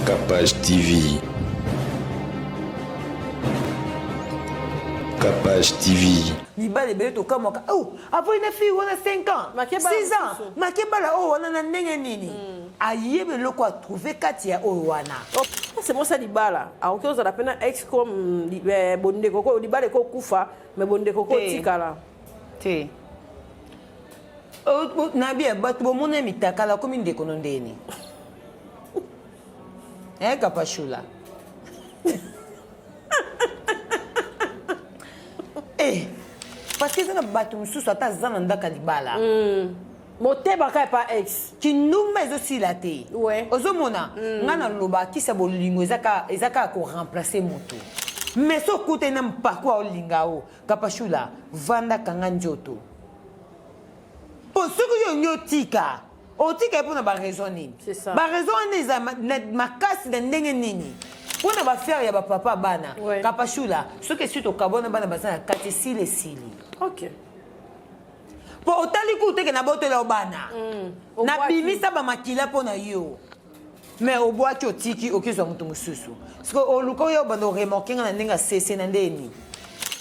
Capage TV. Capage TV. Mibali ebele tokamwaka, oh, avoyi na fille wana 5 ans, 6 ans, makebala oyo wana na ndenge nini? Ayebi eloko a trouver kati ya oyo wana. Oh, c'est moi ça libala. Akoki ozala pe na ex comme eh, bondeko ko libala ekokufa mais bondeko ko tikala. Te. Oh, na bien bato bomona mitakala komi ndeko no ndeni. Eh kapashula. Eh, parce que eza na bato mosusu ata aza na ndako ya libala. Motema kaka epa ex. Kindumba ezosila te. Ozomona mm. Nga naloba kisa bolingo eza kaka ko remplacer moto. Mais so okutani na mpako aolinga o kapashula vanda kanga nzoto. Po soki yo olingi otika otika ye mpona ba raison nini? Ba raison wana eza makasi na ndenge nini? Mpona ba affaire ya ba papa bana. Kapashula soki esi tokabwana bana baza na kati esili esili. Okay. Po otali kutu te ke nabotela yo bana. Nabimisa ba makila mpo na yo. Mais obwaki otiki okezwa moto mosusu. Sikoyo oluka oya obanda oremorke nga na ndenge ya sese na ndenge nini?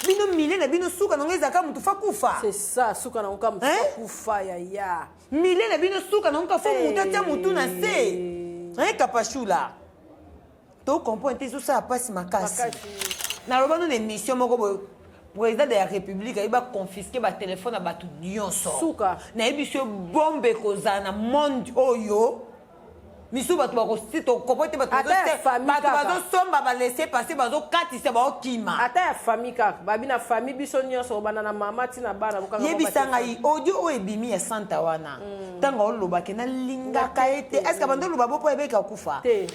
Bino milieu na bino suka nango ezalaka moto fa kufa. C'est ça, suka nango ka moto fa kufa yaya. Milieu na bino suka nango ka fo moto atia motu na se. Hein Kapashula? To comprendre te ezosala mpasi makasi. Naloba no na émission moko boye président de la république ayebi baconfiske batelefone ya bato nyonso. Nayebi so bombe ekozala na monde oyo misu bato bakokopo te bato bazosomba balese passe bazokatisa baokima ata ya famille kaka babi na famille biso nyonso obanda na mama ti na bana. Yebisa ngai audio oyo ebimi ya santa wana ntango olobake nalingaka ye te est ce que bando oloba bo mpo ebeka kufa te?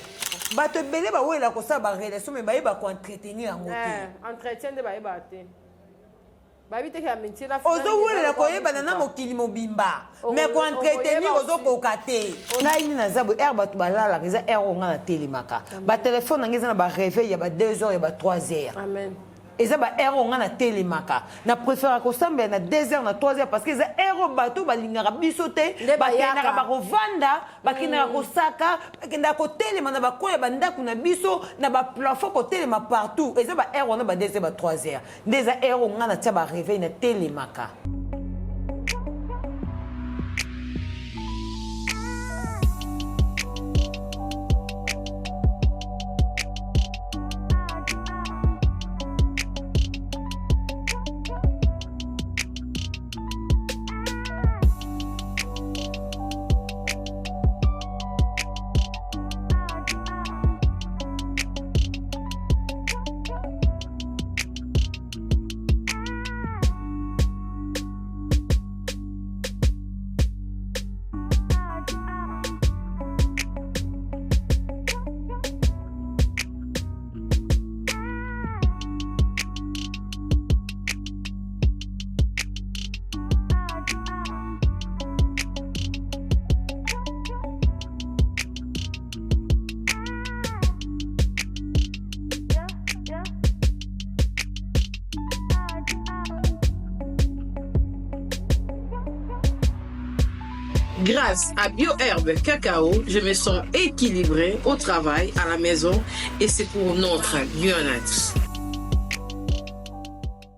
Bato ebele bawela kosala barelation me bayeba koentretenir yango te. Entretien nde bayebaka te. Ozowelela koyebana na mokili mobimba mais koentretenir ozokoka te. Ngai nde naza boye, heure bato balalaka eza heure oyo ngai natelemaka. Batelefone na ngai eza na bareveil ya ba 2 heures ya ba 3 heures. Eza ba heure oyo ngai natelemaka. Na préféraka kosambela na 2 heures na 3 heures parce que eza heure oyo bato balingaka biso te bakendaka bakovanda, bakendaka kosaka, bakendaka kotelema na bacoin ya bandako na biso, na baplafond kotelema partout. Eza ba heure wana ba 2 heures ba 3 heures nde eza heure oyo ngai natia ba réveil natelemaka. Grâce à BioHerbe Cacao, je me sens équilibrée au travail, à la maison et c'est pour notre bien-être.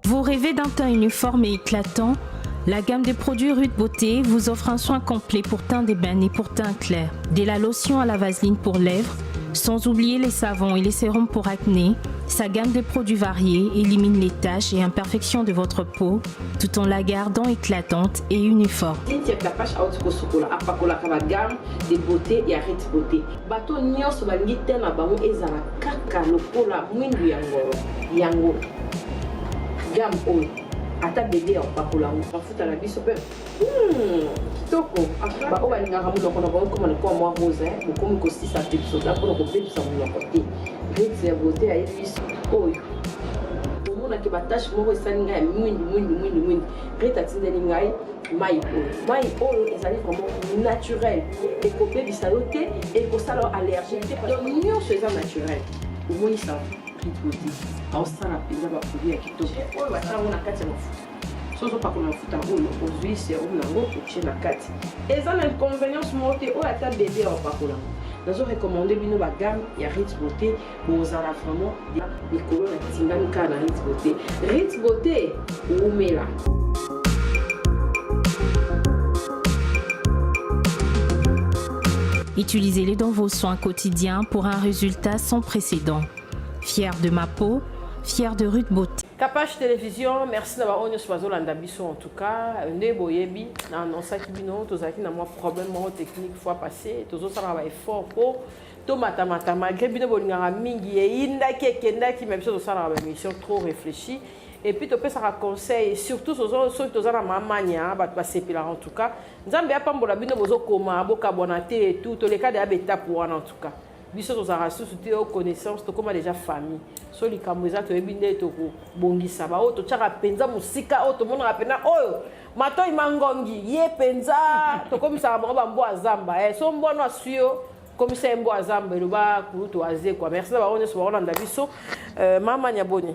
Vous rêvez d'un teint uniforme et éclatant? La gamme des produits Ruth Beauté vous offre un soin complet pour teint d'ébène et pour teint clair. Dès la lotion à la vaseline pour lèvres, sans oublier les savons et les sérums pour acné, sa gamme de produits variés élimine les taches et imperfections de votre peau tout en la gardant éclatante et uniforme. Cynthia Kapash auti kosukola apakolaka ba gamme de beauté ya Ritz Beauté. Bato nyonso balingi teint na bango ezala kaka lokola mwindu ya ngolo. Yango gamme oyo ata bebe ya kopakola yango mafuta na biso pe kitoko. Ba oyo balingaka monoko na bango ekoma lokola mwa rose, hein, bokomi kosisa pepsoda mpona kobebisa monoko te. Ritz ya beauté ayebi biso oyo omonaki ba tache moko esali ngai ya mwindu mwindu mwindu mwindu. Ritz atindeli ngai mai oyo. Mai oyo ezali vraiment naturel, ekobebisa yo te, ekosala yo allergie te, donc nyonso eza naturel. Omoni ça Ritz Beauté aosala mpenza ba produit ya kitoko oyo batia yango na kati ya mafuta. So ozopakola mafuta oyo, ozwi serum nango, otie na kati. Eza na inconvenience moko te, oyo ata bebe akopakola yango. Nazo recommander bino ba gamme ya Ritz Beauté, bozala vraiment likolo na tingami kaka na Ritz Beauté. Ritz Beauté, wumela. Utilisez-les dans vos soins quotidiens pour un résultat sans précédent. Fier de ma peau, fier de Ruth Beauté. Kapash Télévision, merci na baoyo nyonso bazolanda biso. En tout cas, nde boyebi, na annonçaki bino tozalaki na mwa problème moko technique fois passé. Tozosala ba effort po tomatamata, malgré bino bolingaka mingi, eyindaki, ekendaki, mais biso tosalaka ba émission trop réfléchi et puis topesaka conseil, et surtout soki toza na mamania, bato basepelaka. En tout cas, Nzambe apambola bino, bozokoma bokabwana te et tout. Toleka deya baétape wana. En tout cas, biso tozalaka susu te o connaissance, tokóma déjà famille. So likambo eza, toyebi nde tokobongisa. Baoyo totiaka mpenza mosika, oyo tomonaka mpenza, oyo matoi mangongi ye mpenza, tokomisaka bango bambwa ya zamba. So mbwano aswi yo, komisa ye mbwa ya zamba, eloba kulutu azekwa. Merci na bango nyonso bakolanda biso. Mama Nyaboni.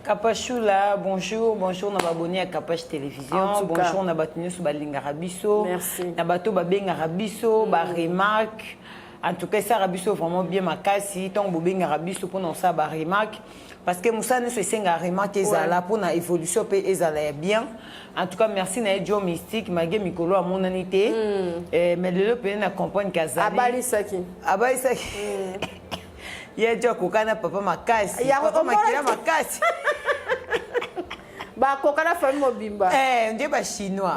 Kapashula, bonjour, bonjour na baboni ya Kapash Télévision, En tout cas. Bonjour na bato nyonso balingaka biso, Merci. na bato babengaka biso, ba remarque. En tout cas, esalaka biso vraiment bien makasi ntango bobengaka biso mpona kosala ba remarque, parce que mosala nyonso esengaka remarque ezala mpona évolution mpe ezala ya bien. En tout cas, merci na ye Dio Mystique, malgré mikolo amonani te, mais lelo pene na comprendre ke azali Abalisaki. Abalisaki ye dio akoka na papa makasi, papa makila makasi. Bakoka na famille mobimba. Nde bachinois.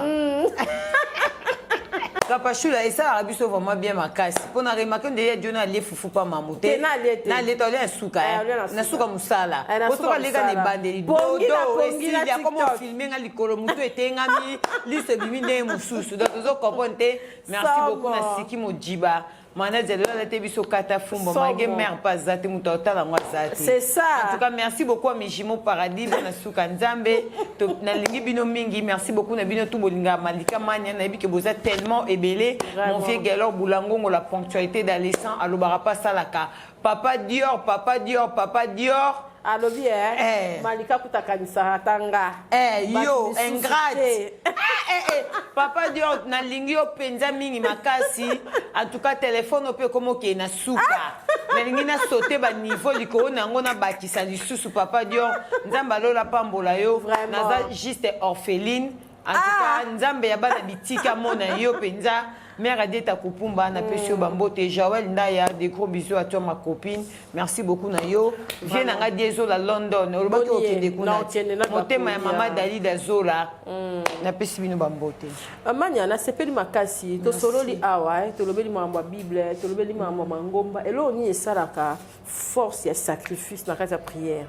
Kapashula, esalaka biso vraiment bien makasi mpo na remarque nde ye dio na alie fufu pa mamu te. Te, na alie te. Na alie te, alia na suka. Eh, alia na Na suka. suka mosala. Eh, na Po suka soki aleka na mosala. ebandeli, Pongi na dodo pongi na esili, akoma TikTok. ofilme nga likolo, motu etengami, liso ebimi ndenge mosusu, donc tozo comprendre te. Merci Somo. beaucoup na Siki Mojiba manager, lelo alate biso kata fumbo. Somo. Malgré mare mpe aza te, moto aotala yango aza te. C'est ça. En tout cas, merci beaucoup à Mijimo Paradis, bana suka Nzambe. Nalingi bino mingi. Merci beaucoup na bino tout bolinga Malika Mania, nayebi ke boza tellement ebele. Vraiment. Mon vieux Galor Boulangongo, la ponctualité d'Alessan, alobaka pa salaka. Papa Dior, Papa Dior, Papa Dior. Alobi Eh. Malika kutakanisaka tanga. Eh, yo Bato misusu ingrate. te. Ah, eh, eh. Papa Dior, nalingi yo mpenza mingi makasi. En tout cas, telefone oyo mpe ekoma okende na suka, nalingi nasote baniveau likolo na yango, nabakisa lisusu. Papa Dior, Nzambe alola pambola yo. Vraiment. Naza juste orpheline. En tout cas, Nzambe ya bana bitika mona yo mpenza. Mère Adeta Kupumba, napesi yo bambote. Joël Ndaya, des gros bisous à toi, ma copine. Merci beaucoup na yo. Vie na nga Diesola London, olobaki Boni ye. okende kuna. Na okende na Motema ya bakolia. mama Dalida Zola, napesi bino bambote. Mania, nasepeli makasi. Tosololi awa, tolobeli makambo ya Bible, tolobeli makambo ya mangomba. Eloko nini esalaka force ya sacrifice na kati ya prière?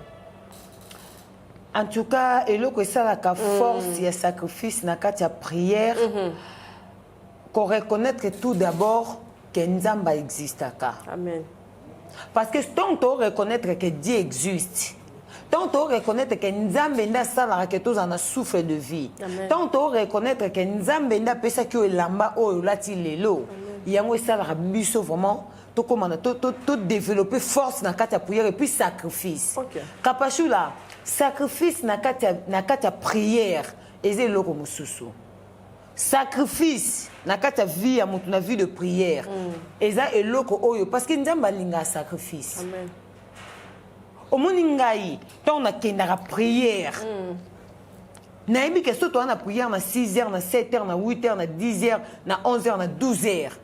En tout cas, eloko esalaka force ya sacrifice na kati ya prière, koreconnaître tout d'abord ke Nzambe existaka. Amen. Parce que tant to reconnaître que Dieu existe, tant to reconnaître que Nzambe nde asalaka ke tozala na souffle de vie, Amen. tant to reconnaître ke Nzambe nde apesaki oyo elamba oyo olati lelo, yango esalaka biso vraiment tokóma na to développer force na kati ya prière et puis sacrifice. Kapashula, sacrifice na kati ya prière eza eloko mosusu. Sacrifice na kati ya vie ya motu, na vie de prière, eza eloko oyo, parce que Nzambe alingaka sacrifice. Amen. Omoni ngai, ntango nakendaka prière, nayebi ke so toza na prière na 6 heures, na 7 heures, na 8 heures, na 10 heures, na 11 heures, na 12 heures,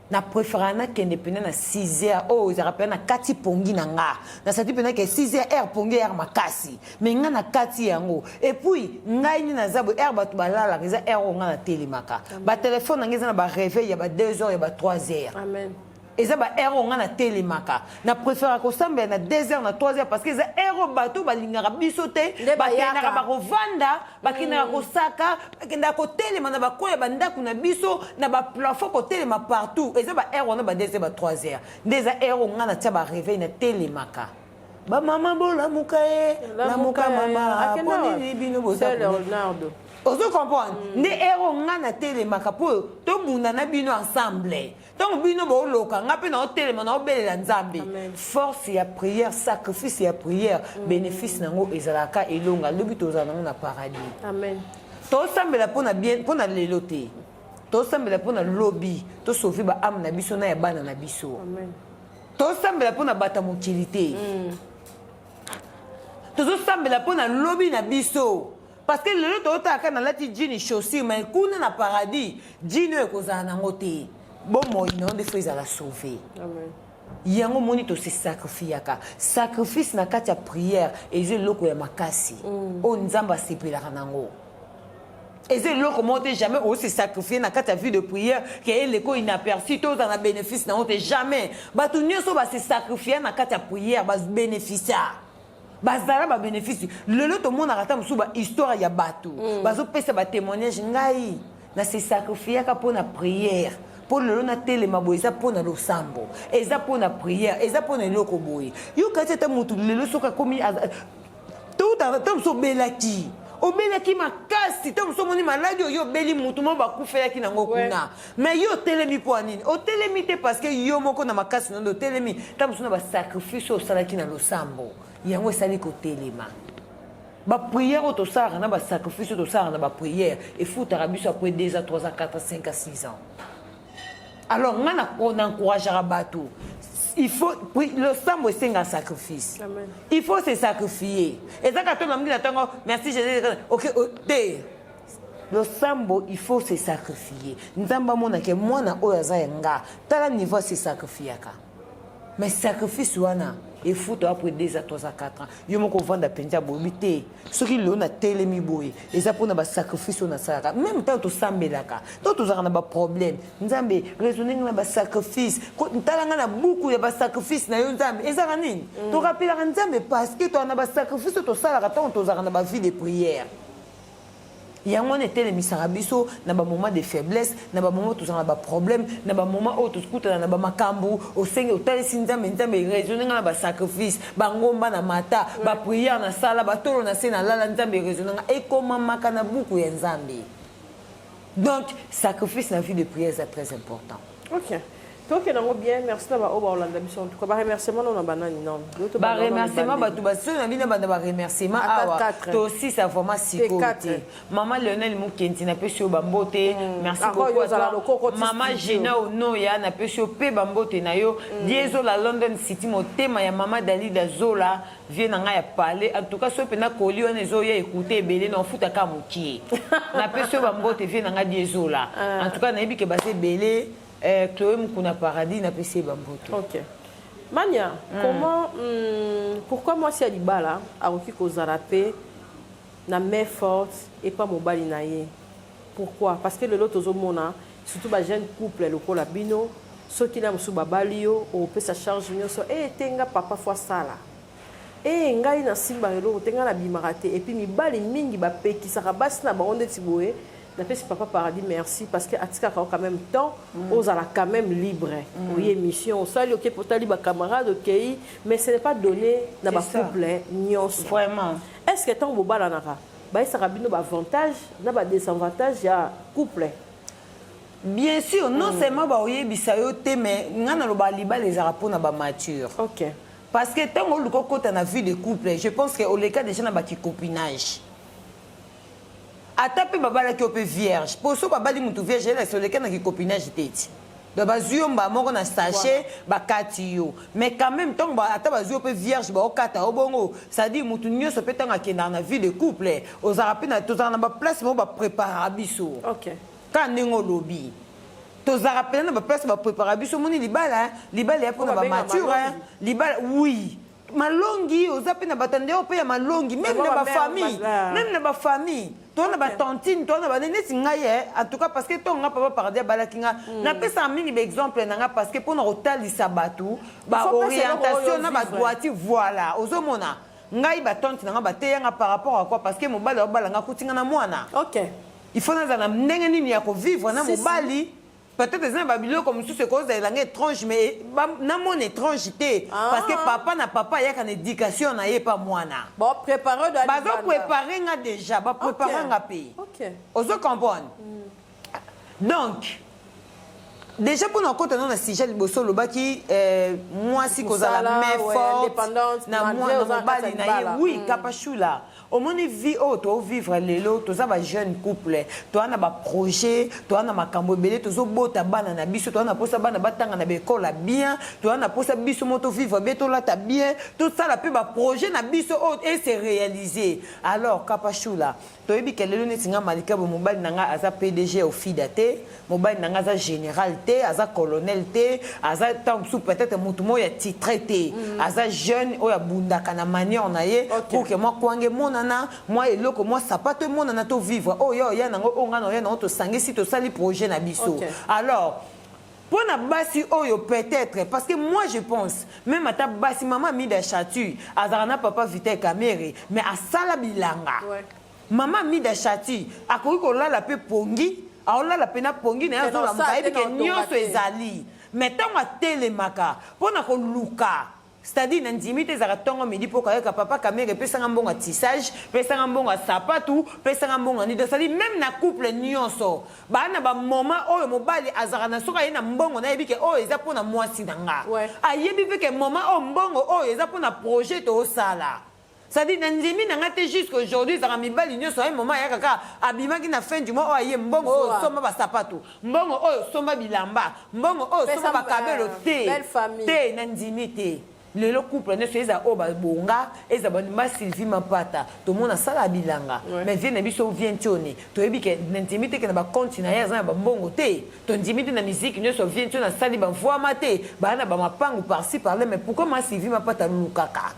na préféraka nakende pene na 6 heures oyo ezalaka pene na kati pongi na nga. Nasati pene ke 6 heures, heure pongi, heure makasi, mais nga na kati yango. Et puis ngai nde naza boye, heure bato balalaka eza heure oyo nga natelemaka. Batelefone na ngai eza na baréveil ya ba 2 heures, ya ba 3 heures. Amen. Eza ba heure oyo nga natelemaka. Na préféraka kosambela na 2 heures, na 3 heures, parce que eza heure oyo bato balingaka biso te. Nde Bakendaka bayaka. bakovanda, bakendaka kosaka, bakendaka kotelema na bakoin ya bandako na biso, na baplafond, kotelema partout. Eza ba heure wana, ba 2 heures, ba 3 heures, nde eza heure oyo nga natia baréveil, natelemaka. Bamama bolamuka ye, lamuka mama, mpo nini bino boza C'est Leonardo. Ozo comprendre nde heure oyo nga natelemaka mpo tobunda na bino ensemble. Ntango bino booloka, nga mpe naotelema, naobelela Nzambe. Amen. Force ya prière, sacrifice ya prière, bénéfice nango ezalaka elonga. Lobi tozala nango na paradis. Amen. Tosambela mpona bien, mpona lelo te, tosambela mpona lobi, tosauve baâme na biso na ya bana na biso. Tosambela mpona bato ya mokili te, tozosambela mpona lobi na biso, parce que lelo tozotala kaka nalati jean, chaussure, mais kuna na paradis jean oyo ekozala nango te. Bomoi na yo nde faut ezala sauve. Yango moni tose sacrifiaka. Sacrifice na kati ya prière eza eloko ya makasi oyo Nzambe asepelaka nango. Eza eloko moko te, jamais ose sacrifier na kati ya vie de prière ke eleko inaperçu to ozala na bénéfice nango te, jamais. Bato nyonso base sacrifier na kati ya prière babénéficia, bazala babénéfice. Lelo tomonaka ata mosusu bahistoire ya bato bazopesa batémoignage: ngai na se sacrifiaka mpo na prière, mpo lelo natelema boye eza mpo na losambo, eza mpo na prière, eza mpo na eloko boye. Yo kati ata motu lelo soki akomi to mosu obelaki, obelaki makasi to mosu omoni maladi oyo obeli, mutu moko bakufelaki nango kuna, mais yo otelemi. Mpo ya nini otelemi te? Parce que yo moko na makasi nondo otelemi ta mosu na basacrifice oyo osalaki na losambo, yango esali kotelema. Baprière oyo tosalaka na basacrifice oyo tosalaka na baprière efutaka biso après 2 ans, 3 ans, 4 ans, 5 à 6 ans. Alors nga na encourageaka bato, il faut losambo esenga sacrifice. Amen. Il faut se sacrifier. Eza kaka to namuki na ntongo, merci Jésus, ok te. Losambo, il faut se sacrifier. Nzambe amonake mwana oyo aza ya nga, tala niveau ase sacrifiaka. Mais sacrifice wana efuta après 2 ans, 3 ans, 4 ans. Yo moko ovanda mpenza boyebi te soki lelo natelemi boye eza mpona basacrifice oyo nasalaka. Même ntango tosambelaka to tozalaka na baproblème, Nzambe, raisonne nga na basacrifice, tala nga na buku ya basacrifice na yo Nzambe. Ezalaka nini? Torapelaka Nzambe parce que toza na basacrifice oyo tosalaka ntango tozalaka na bavie de prière. Yango wana etelemisaka biso na bamoment de faiblesse, na bamoment tozala na baproblème, na bamoment oyo tokutana na bamakambo. Osengi, otalisi Nzambe: Nzambe, raisonne nga na basacrifice, bangomba na mata, baprière nasala, batolo na se nalala, Nzambe, raisonne nga. Ekomamaka na buku ya Nzambe. Donc sacrifice na vie de prière eza très important. Ok, tokende yango bien. Merci na baoyo baolanda biso. En tout cas, baremerciement nano na banani nano? Baremerciement, bato basoki na bino banda baremerciement awa, tosisa vraiment sikoyo te. Mama Léonel Mokendi, napesi yo bambote, merci beaucoup. Mama Gina Onoya, napesi yo mpe bambote na yo. Diezola London City, motema ya mama Dalida Zola, vie na ngai ya palais. En tout cas, soki mpena koli wana ezoya ekute ebele na ofutaka mokie, napesi yo bambote, vie na ngai Diezola. En tout cas, nayebi ke baza ebele. Chloé Mukuna Paradis, napesi ye bambote. Ok, Mania, comment, pourquoi mwasi ya libala akoki kozala mpe na main forte epa mobali na ye? Pourquoi? Parce que lelo tozomona surtout bajeune couple lokola bino, soki na mosusu babali yo, okopesa charge nyonso e te, nga papa faut asala e, ngai nasimbaka eloko te, ngai nabimaka te. Et puis mibali mingi bapekisaka basi na bango ndeti boye. Napesi papa Paradis merci, parce que atikaka quand même temps ozala quand même libre, oye émission osali, oke potali bacamarade, okei, mais ce n'est pas donné na bacouple nyonso. Vraiment. Est ce que ntango bobalanaka bayesaka bino baavantage na badésavantage ya couple? Bien sûr. Non seulement baoyebisa yo te, mais ngai naloba libala ezalaka mpona bamature. Parce que ntango oluka okota na vie de couple, je pense que oleka déjà na bakicopinage, ata mpe babalaki yo mpe vierge, po so babali mutu vierge, elasi oleka na kicopinage te ti. Donc bazwi yo mbala moko na sachet, bakati yo. Mais quand même, ntango ata bazwi yo mpe vierge, baokata yo bongo, c'est-à-dire mutu nyonso mpe ntango akendaka na vie de couple, ozalaka mpe, tozalaka na baplace moko bapreparaka biso. Kaka ndenge olobi, tozalaka mpena na baplace baprépara biso. Omoni libala, libala ya mpona bamature. Libala, oui, malongi oza mpe na bato ndeo mpe ya malongi, même na bafamille, même na bafamille to na batantine to na banene neti ngai ye. En tout cas, parce que ntongo nga papa Paradis abalaki nga, napesaka mingi baexemple na nga, parce que mpona kotalisa bato baorientation na badroiti. Voilà, ozomona ngai batante na nga bateyanga par rapport à quoi? Parce que mobali aobala nga, akuti nga na mwana. Il faut nazala na ndenge nini ya kovivre na mobali. Peut-être eza na babiloko mosusu ekozala nga étrange, mais namona étrange te, parce que papa na papa ayaka na éducation na ye pa mwana. Bazoprépare nga déjà, baprépare nga mpe. Ozo comprendre? Donc Déjà mpona kokota no na sujet, liboso olobaki mwasi kozala main forte na mwana mobali na ye. Oui, Kapashula, omoni vie oyo tovivre lelo, toza bajeune couple, toza na baprojet, toza na makambo ebele, tozobota bana na biso, toza na mposa bana batanga na baekole ya bien, toza na mposa biso mo tovivre bien, tolata bien, tosala mpe baprojet na biso oyo ese réaliser. Alors Kapashula, toyebi ke lelo neti nga Malika boye, mobali na nga aza PDG ya Ofida te, mobali na nga aza général te, aza colonel te, aza ntango mosusu peut-être motu moko ya titre te. Aza jeune oyo abundaka na manière na ye pour que mwa kwanga emonana, mwa eloko, mwa sapato emonana, tovivre oyo oya nango, oyo nga na oya nango, tosangisi, tosali projet na biso. Alors mpo na basi oyo peut-être, parce que moi je pense même ata basi, mama Mida Chatu azalaka na papa Vital Kamerhe, mais asala bilanga. Mama Mida Chati akoki kolala mpe pongi, aolala mpe na pongi na ye, azolamuka, ayebi ke nyonso ezali. Mais ntango atelemaka mpo na koluka, c'est-à-dire na ndimi te ezalaka ntongo midi mpo kayaka papa Kamerhe epesanga mbongo ya tissage, pesanga mbongo ya sapatu, pesanga mbongo ya nini. C'est-à-dire même na couple nyonso baa na bamoment oyo mobali azalaka na, soki aye na mbongo, nayebi ke oyo eza mpona mwasi na nga. Ayebi mpe ke moment oyo mbongo oyo eza mpona projet toosala. C'est-à-dire na ndimi na nga te jusqu'aujourd'hui ezalaka mibali nyonso aye moment ayaka kaka abimaki na fin du mois oyo aye, mbongo oyo somba basapato, mbongo oyo somba bilamba, mbongo oyo somba bakabelo te. Te, na ndimi te. Lelo couple nyonso eza oyo babonga, eza ma Sylvie Mapata, tomona asala bilanga, mais vie na biso vie ntioni, toyebi ke na ndimi te ke na bacompte na ye aza na bambongo te. Tondimi te na misiki nyonso vie ntioni asali bavwama te, baa na bamapangu par-ci par-là. Mais pourquoi ma Sylvie Mapata alukaka?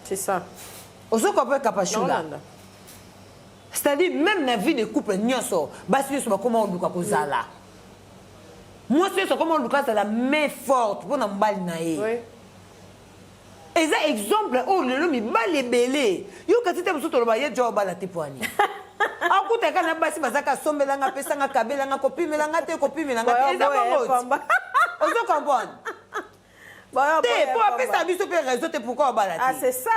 C'est ça. Ozokopa, Kapashula? C'est-à-dire même na vie de couple nyonso, basi nyonso bakoma oluka kozala, mwasi nyonso akoma oluka azala main forte mpona mobali na ye. Eza exemple oyo lelo mibali ebele yoka ti te. Mosusu toloba ye jo obala te poani akutaka na basi bazaka asombelanga, apesanga, kabelanga, kopimelanga te, kopimelanga te. Eza bongo, ozo comprendre te? Mpo apesa biso mpe raison te pourquoi obala te. C'est ça.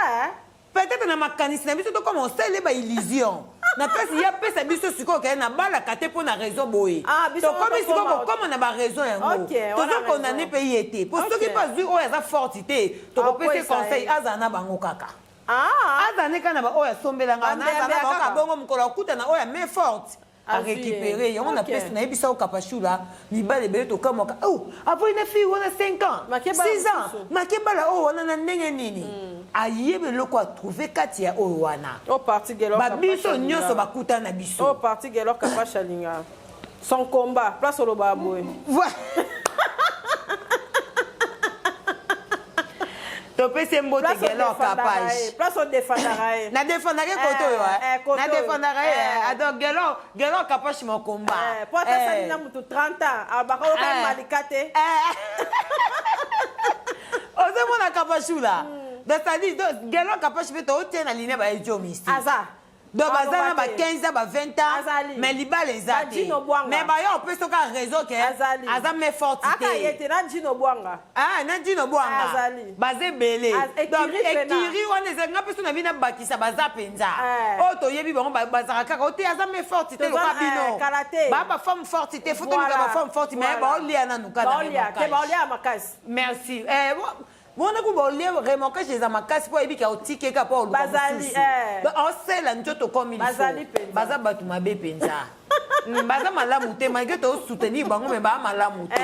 Peut-être na makanisi na biso tokoma osele baillusion na place ye apesa biso sikoyo keye nabalaka te mpo na raison boye. Tokomi sikoyo kokóma na baraison yango, tozokondane mpe ye te, mpo soki mpe azwi oyo aza forte te, tokopesa conseil azala na bango kaka, azala ne kaka na baoyo asombelanga, azala na bango kaka bongo. Mokolo akutana oyo ya main forte, arécupéré yango. Napesi nayebisa o Kapashula, mibali ebele tokamwaka: oh, avoyi na fille wana 5 ans, 6 ans, makebala oyo wana na ndenge nini? Ayebi eloko atrouve kati ya oyo wana. Babiso nyonso bakutana na biso. Parti Gelor Kapash alinga son combat, place oloba boye. Topesi ye mbote, Gelor Kapage. Place odefendaka ye. Nadefendaka ye kote oyo, nadefendaka ye. Donc Gelor Kapash mokomba. Po ata asali na mutu 30 ans, abaka oyoka malika te. Ozomona Kapashula, donc c'est-à-dire Gelor Kapash mpe tootie na ligne bayejo mystique. Aza. Donc baza na ba 15 ans, ba 20 ans, mais libala eza te, mais bayo opesa oka raison ke aza main forte te. Aka ye te, na Djino Bwanga. Ah, na Djino Bwanga, baza ebele. Donc ekiri wana eza nga mpe so na bino bakisa, baza mpenza oyo toyebi bango, bazalaka kaka ote aza main forte te loka bino baa bafemme forte te. Faut toluka bafemme forte, mais baolia nanu kaka. Makasi. Merci. Wana ku baolia remorquage eza makasi mpo ayebi ka otikeka mpo oluka mosusu, osela nzoto comme il faut. Baza bato mabe mpenza, baza malamu te. Malgré tosoutenir bango, mais baa malamu te.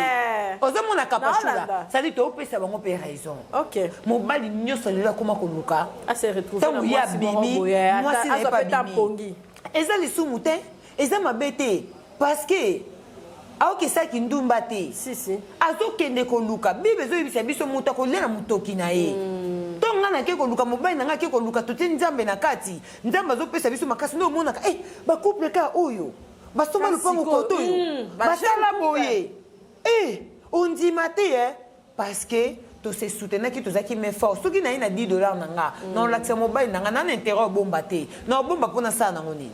Ozomona Kapashula, c'est-à-dire toopesa bango mpe raison. Mobali nyonso lelo akoma koluka ntango ye abimi, mwasi na ye mpe abimi, eza lisumu te, eza mabe te, parce que aokesaki ndumba te. Si, si. Azokende koluka. Bible ezoyebisa biso moto akolia na motoki na ye. To ngai nake koluka, mobali na ngai ake koluka, totie Nzambe na kati, Nzambe azopesa biso makasi. Nde omonaka eh, bacouple kaka oyo basomba lopango koto oyo, basala boye, eh, ondima te eh, parce que tose soutenaki, tozalaki main forte. Soki naye na 10 $ na nga, na olakisa mobali na nga na na intérêt obomba te. Na obomba mpo nasala nango nini?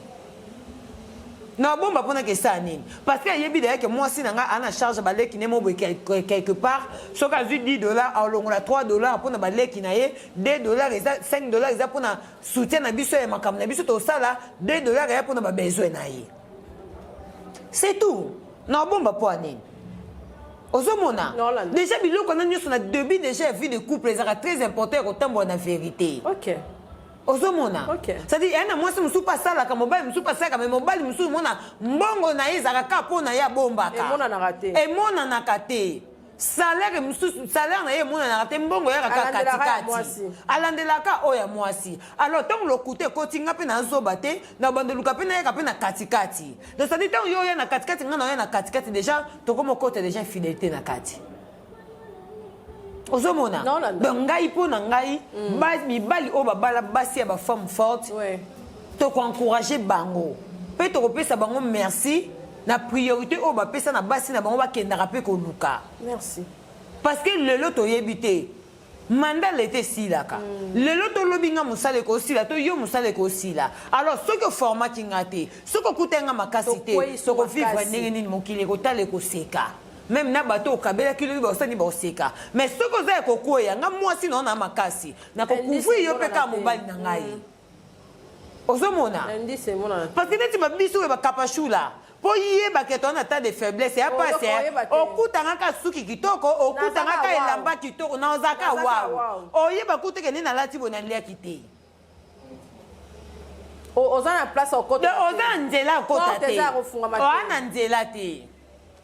Na obomba mpona kesala nini? Parce que ayebi deya ke mwasi na nga ana charge baleki ne mo boye quelque part. Soki azwi 10 $, alongola 3 $ mpona baleki na ye, 2 $ eza, 5 $ eza mpona soutien na biso ya makambo na biso tosala, 2 $ eya mpona babesoin na ye, c'est tout. Na obomba mpo ya nini? Ozomona déjà biloko wana nyonso na début déjà ya vie de couple ezalaka très important ya kotambola na vérité. Ok. Ozomona, Ok. c'est-à-dire eya na mwasi mosusu mpe asalaka, mobali mosusu mpe asalaka, mais mobali mosusu mona mbongo na ye ezalaka kaka mpo na ye abombaka. Emonanaka te. Emonanaka te. Salaire mosusu, salaire na ye emonanaka te, mbongo eyaka kaka Alandelaka ya katikati. mwasi. Alandelaka oyo ya mwasi. Alors ntango lokuta ekoti, nga mpe nazoba te na bandoluka mpe nayaka mpe na katikati. Donc c'est-à-dire ntango yo oya na katikati, nga na oya na katikati, déjà tokoma okota déjà infidélité na kati. Ozomona? Naolanda. Donc ngai, mpo na ngai, mibali oyo babala basi ya bafemme forte, tokoencourage bango mpe tokopesa bango merci na priorité oyo bapesa na basi na bango, bakendaka mpe koluka. Merci. Parce que lelo toyebi te mandala ete esilaka. Lelo tolobi nga mosala ekosila to yo mosala ekosila. Alors soki oformaki nga te, soki okutai nga makasi te, Tokwei so tokovivre makasi. ndenge nini? Mokili ekotala, ekoseka. Même na bato okabelaki lobi, bakosani, bakoseka. Mais soki oza ya kokweya, nga mwasi na yo na makasi nakocouvrir yo mpe kaka mobali na ngai. Ozomona? Indice emonana. Parce que neti babiso oyo bakapashula, mpo yebaka to na tas de faiblesse ya pasi. Oyeba te. Okutanga ka suki kitoko, okutanga Nazaka ka wow. elamba kitoko, nazaka Nazaka waw. wow. Oyeba kuteke nde nalati boye, naliaki te. Oza na place okota. Donc, oza na nzela akota Porte te. eza ya kofungwama te. Oza na nzela te,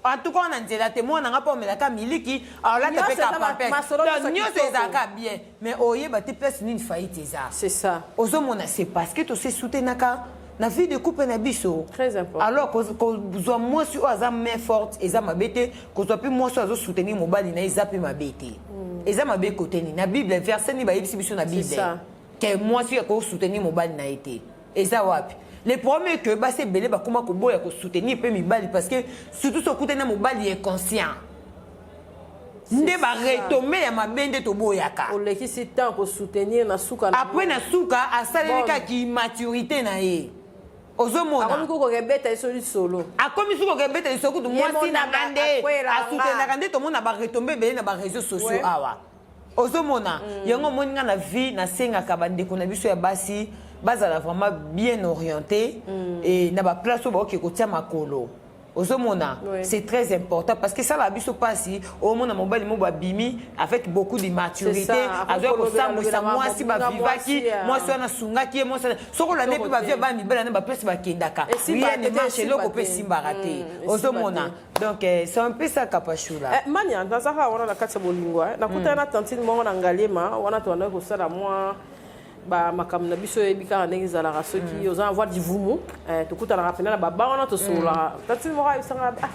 en tout cas oza na nzela te. Mwana nga mpo omelaka miliki, aolata mpe Nyonso ka eza pampers. masolo Donc nyonso nyonso kitoko. ezalaka bien, mais oyeba te place nini faillite eza. C'est ça. Ozomona, c'est parce que tose soutenaka na vie de couple na biso. Très important. Alors kozwa mwasi oyo aza main forte eza mabe te, kozwa mpe mwasi oyo azosoutenir mobali na ye eza mpe mabe te. Eza mabe kote nini na Bible? Verset nini bayebisi biso na Bible ça. ke mwasi oyo akosoutenir mobali na ye te? Eza wapi? Le problème est que basi ebele bakóma koboya kosoutenir mpe mibali, parce que surtout soki okutani na mobali inconscient, nde baretombées ya mabe nde toboyaka. Olekisi temps kosoutenir, na suka na Après na suka asaleli Bon. kaka immaturité na ye. Ozomona? Akomi kokoka ebeta ye so lisolo. Akomi soki okebeta lisolo kutu. Ye Mwasi na nga nde akwelanga. asoutenaka, nde tomona baretombées ebele na baréseaux sociaux awa. Ozomona yango? Omoni, nga na vie nasengaka bandeko na biso ya basi bazala vraiment bien orienté et na baplace oyo baoke kotia makolo. Ozomona? C'est très important, parce que esalaka biso mpasi omona mobali mo babimi avec beaucoup d'immaturité, C'est ça. azwa kosambwisa Akolobela mwasi moninga bavivaki mwasi, ah. mwasi wana asungaki ye. Mwasi wana soki olande mpe Kitoko bavie te. bana mibali wana baplace bakendaka, Esimba rien ne te, marche. esimba Eloko mpe te. esimbaka te. Esimba Ozomona? Donc c'est un peu ça, Kapashula. Eh, mania nazaka wana na kati ya bolingo, eh. Nakutani na tantine moko na Ngaliema wana, tobandaki kosala mwa bamakambo na biso. Oyebi kaka ndenge ezalaka, soki oza na voie divumu, eh, tokutanaka mpena na baba wana, tosololaka. Tantine moko ayebisanga: "Ah,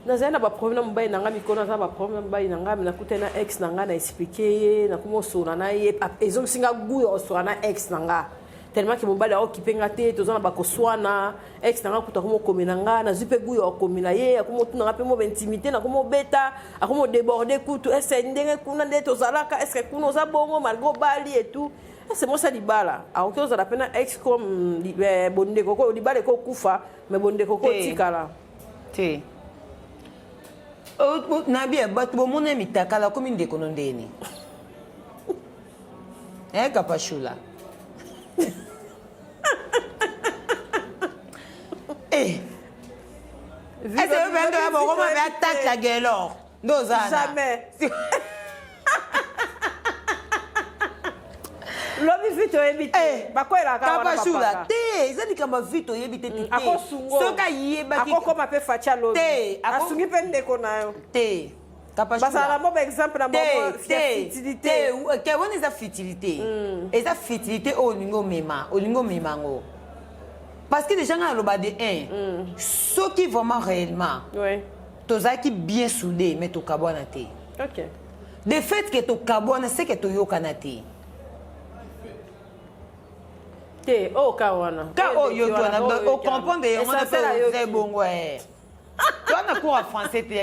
nazali na baproblème na mobali na ngai mikolo, naza na baproblème na mobali na ngai, me nakutani na ex na ngai, na expliquer ye, nakomi osola na ye, ezongisinga goût ya kosola na ex na nga, tellement ke mobali aokipe nga te, toza na bakoswana. Ex na nga kuta akomi okomela nga, nazwi mpe goût ya kokomela ye, akomi otuna nga mpe mo baintimité, nakomi obeta, akomi odéborde kutu. Ese ndenge kuna nde tozalaka, est-ce kuna oza bongo malgré obali et tout? Ese mwasi ya libala akoki ozala mpe na ex comme bondeko ko libala ekokufa, me bondeko ko Te. otikala?" Te. Nabi ya bato bomona ya mitakala akomi ndeko no ndeni, eh, Kapashula? Eh. Ese yo mpe ndo ya bokoma mpe attaque ya gelor nde oza na Jamais. Lobi vi toyebi te. Eh, Bakwelaka wana. Kapashula, bapaka. te, eza likambo ya vi toyebi te te te. Akosungo. Soki ayebaki Akokoma mpe faci alobi. Te, Asungi mpe ndeko na yo. Te, Kapashula. Bazala mo baexemple na te bango ya te futilité. Te, ke wana eza futilité, eza futilité oyo olingi omema, olingi omema yango, parce que déjà nga naloba de 1, soki vraiment réellement tozalaki bien soudé, mais tokabwana te. De fait ke tokabwana, c'est que toyokana te. Te, oyo ka wana. Ka oyo yoki wana, ocomprendre yango wana mpe oza ebongo. Toa na cours ya français te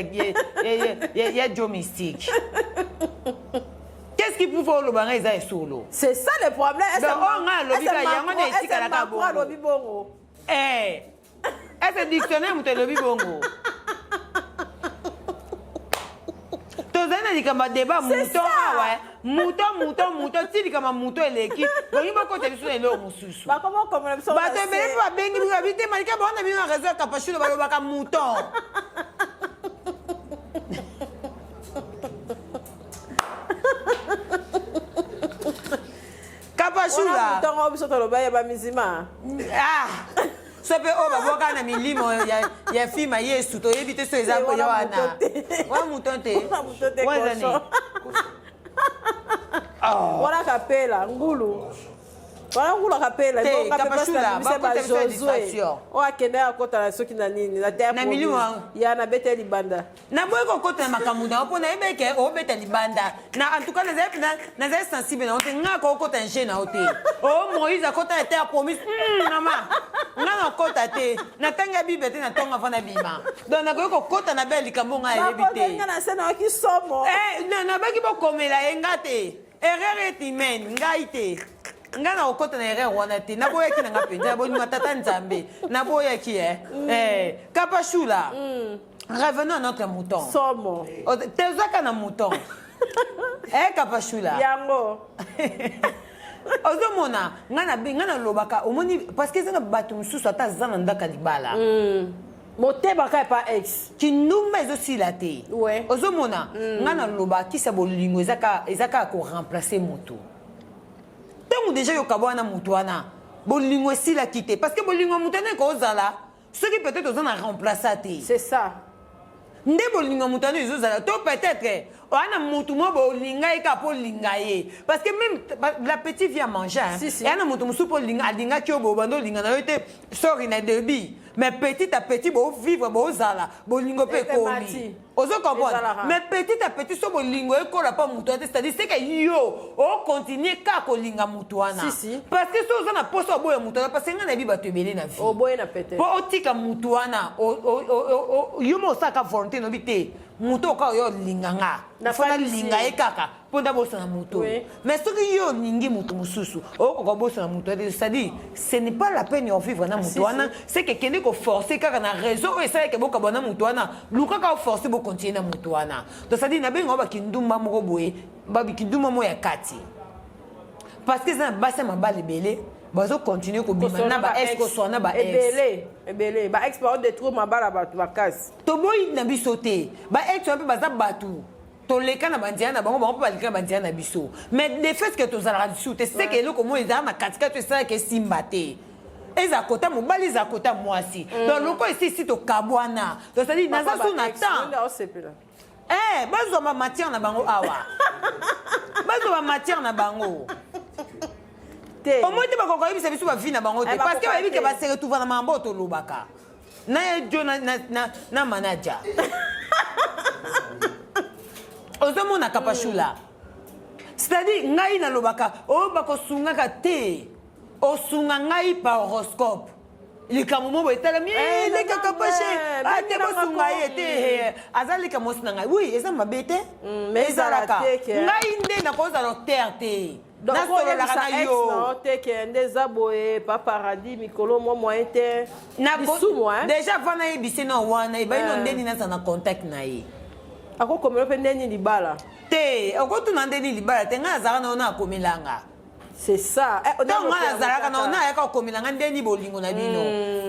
ya jo mystique. Qu'est-ce qui prouve oloba nga eza esolo? C'est ça le problème. Donc, oyo nga alobi ka yango nde etikalaka bongo. Alobi bongo. Eh, ese dictionnaire moto elobi bongo? Tozali na likambo ya débat mouton awa, mouton, mouton, mouton, ti likambo ya mouton eleki, bolingi bokota biso na eloko mosusu. Bakoma okomela biso. Bato ebele mpe babengi biso, babi te malika bango na bino na réseau ya Kapashulo balobaka mouton. Kapashula. Ntongo biso toloba ya bamizima. Ah. So mpe oyo babwaka na milimo ya, ya filme ya Yesu toyebi te so eza Te, ya wana wana. moto te. Wana mouton te. Wana mouton te, Wana eza nini? cochon. Wana kapela ngulu. Wana ngulu akapela. Te, Ebonga mpe Kapashula, basi na biso bakota ba biso ya Josue. distraction. Oyo akende akota na soki na nini na terre Na milimo promise. yango. Ya na bete libanda. Naboyi kokota na makambo na yo mpo nayebi eke obeta libanda na en tout cas nazali mpenza nazali sensible na yo te ngai akokota na jeu na yo te o Moïse akota na terre promise mama ngai nakota te natangi ya Bible te na ntongo avant nabima donc nakoki kokota na bele likambo ngai ayebi te. Nga na se nayoki somo. Eh, nabaki bokomela ye nga te erreur est humaine ngai te ngai nakokota na erreur wana te naboyaki na nga mpenza bolingo tata Nzambe naboyaki eh. Eh, Kapashula. Revenons à notre mouton. Somo. Tezaka na mouton. Eh Kapashula. Yango. Ozomona ngai na ngai nalobaka omoni parce que eza na bato mosusu ata aza na ndako ya libala. Motema kaka epa ex. Kindumba ezosila te. Ouais. Ozomona ngai naloba kisa bolingo eza kaka koremplacer moto. Ntango déjà yokaba wana moto wana bolingo esilaki te parce que bolingo ya moto wana ekozala soki peut-être oza na remplaça te. C'est ça. Nde bolingo ya moto wana ezozala to peut-être oya na motu mo bolinga ye kaka mpo olinga ye parce que même la petite vie à manger hein. Si, si. Eya na moto mosusu mpo alingaki yo boye banda olinga na yo te sori na début mais petit à petit bovivre bozala bolingo mpe ekomi Emati. ozo comprendre Ezalaka. mais petit à petit so bolingo ekola mpa moto wana te, c'est-à-dire c'est que yo okontinue kaka kolinga moto wana. Si, si. Parce que so oza na posa oboya moto wana parce que ngai nayebi bato ebele na vie Oboye na peut-être. mpo otika motu wana yo mo osalaka volonté nobi te moto oka oyo olinga nga Na fo falisi. nalinga ye kaka mpo ndabosana moto. Oui. Mais soki yo olingi moto mosusu okoka kobosana moto wana te, c'est-à-dire ce n'est pas la peine ya ovivre na Si, moto wana. C'est que kende koforce kaka na raison oyo esalaki bokabwa na moto wana, lukaka oforce bokontinue na moto wana. Donc c'est-à-dire nabenga bakindumba moko boye bakindumba moko ya kati parce que eza na basi ya mabala ebele bazokontinue kobima na ba ex, koswana na ba ex. Ebele ebele ba ex bao détruire mabala bato makasi. Toboyi na biso te, ba ex wana mpe baza bato toleka na banzela na bango, bango mpe baleka na banzela na biso, mais de fait que tozalaka lisusu te, c'est que eloko moko ezala na katikati esalaka esimba te, eza kota mobali, eza kota mwasi. Donc loko esi esi tokabwana, donc c'est-à-dire naza so na temps. Osepela. Eh, bazwa bamatière na bango awa, bazwa bamatière na bango. Te. Omoi te bakoka koyebisa biso bavie na bango te Eh, parce que bakoka bayebi ke te. base retrouva na makambo oyo tolobaka na ye jo na manager. Ozomona Kapashula, c'est-à-dire ngai nalobaka oyo bakosungaka te, osunga ngai par horoscope likambo mo boye etalami Eh, leka nana, Kapashe ouais, ate bengi bosunga nanga ye te eh, aza leka mwasi na ngai, oui, eza mabe te. Mais ezala Ezalaka te ke- ngai nde nakozala auteur te, Donc nasololaka oyebisa na ex yo. na yo te ke nde eza boye pa paradis mikolo mwa moyen te lisumu hein? Déjà avant nayebisi na wana ebai no Eh. ndeni naza na contact na ye. Akokomela mpe ndeni libala. Te, okotuna ndeni libala te, ngai nazalaka na yo na akomelanga. C'est ça. Eh, Ntango ngai nazalaka na yo na ayaka kokomelanga ndeni bolingo na bino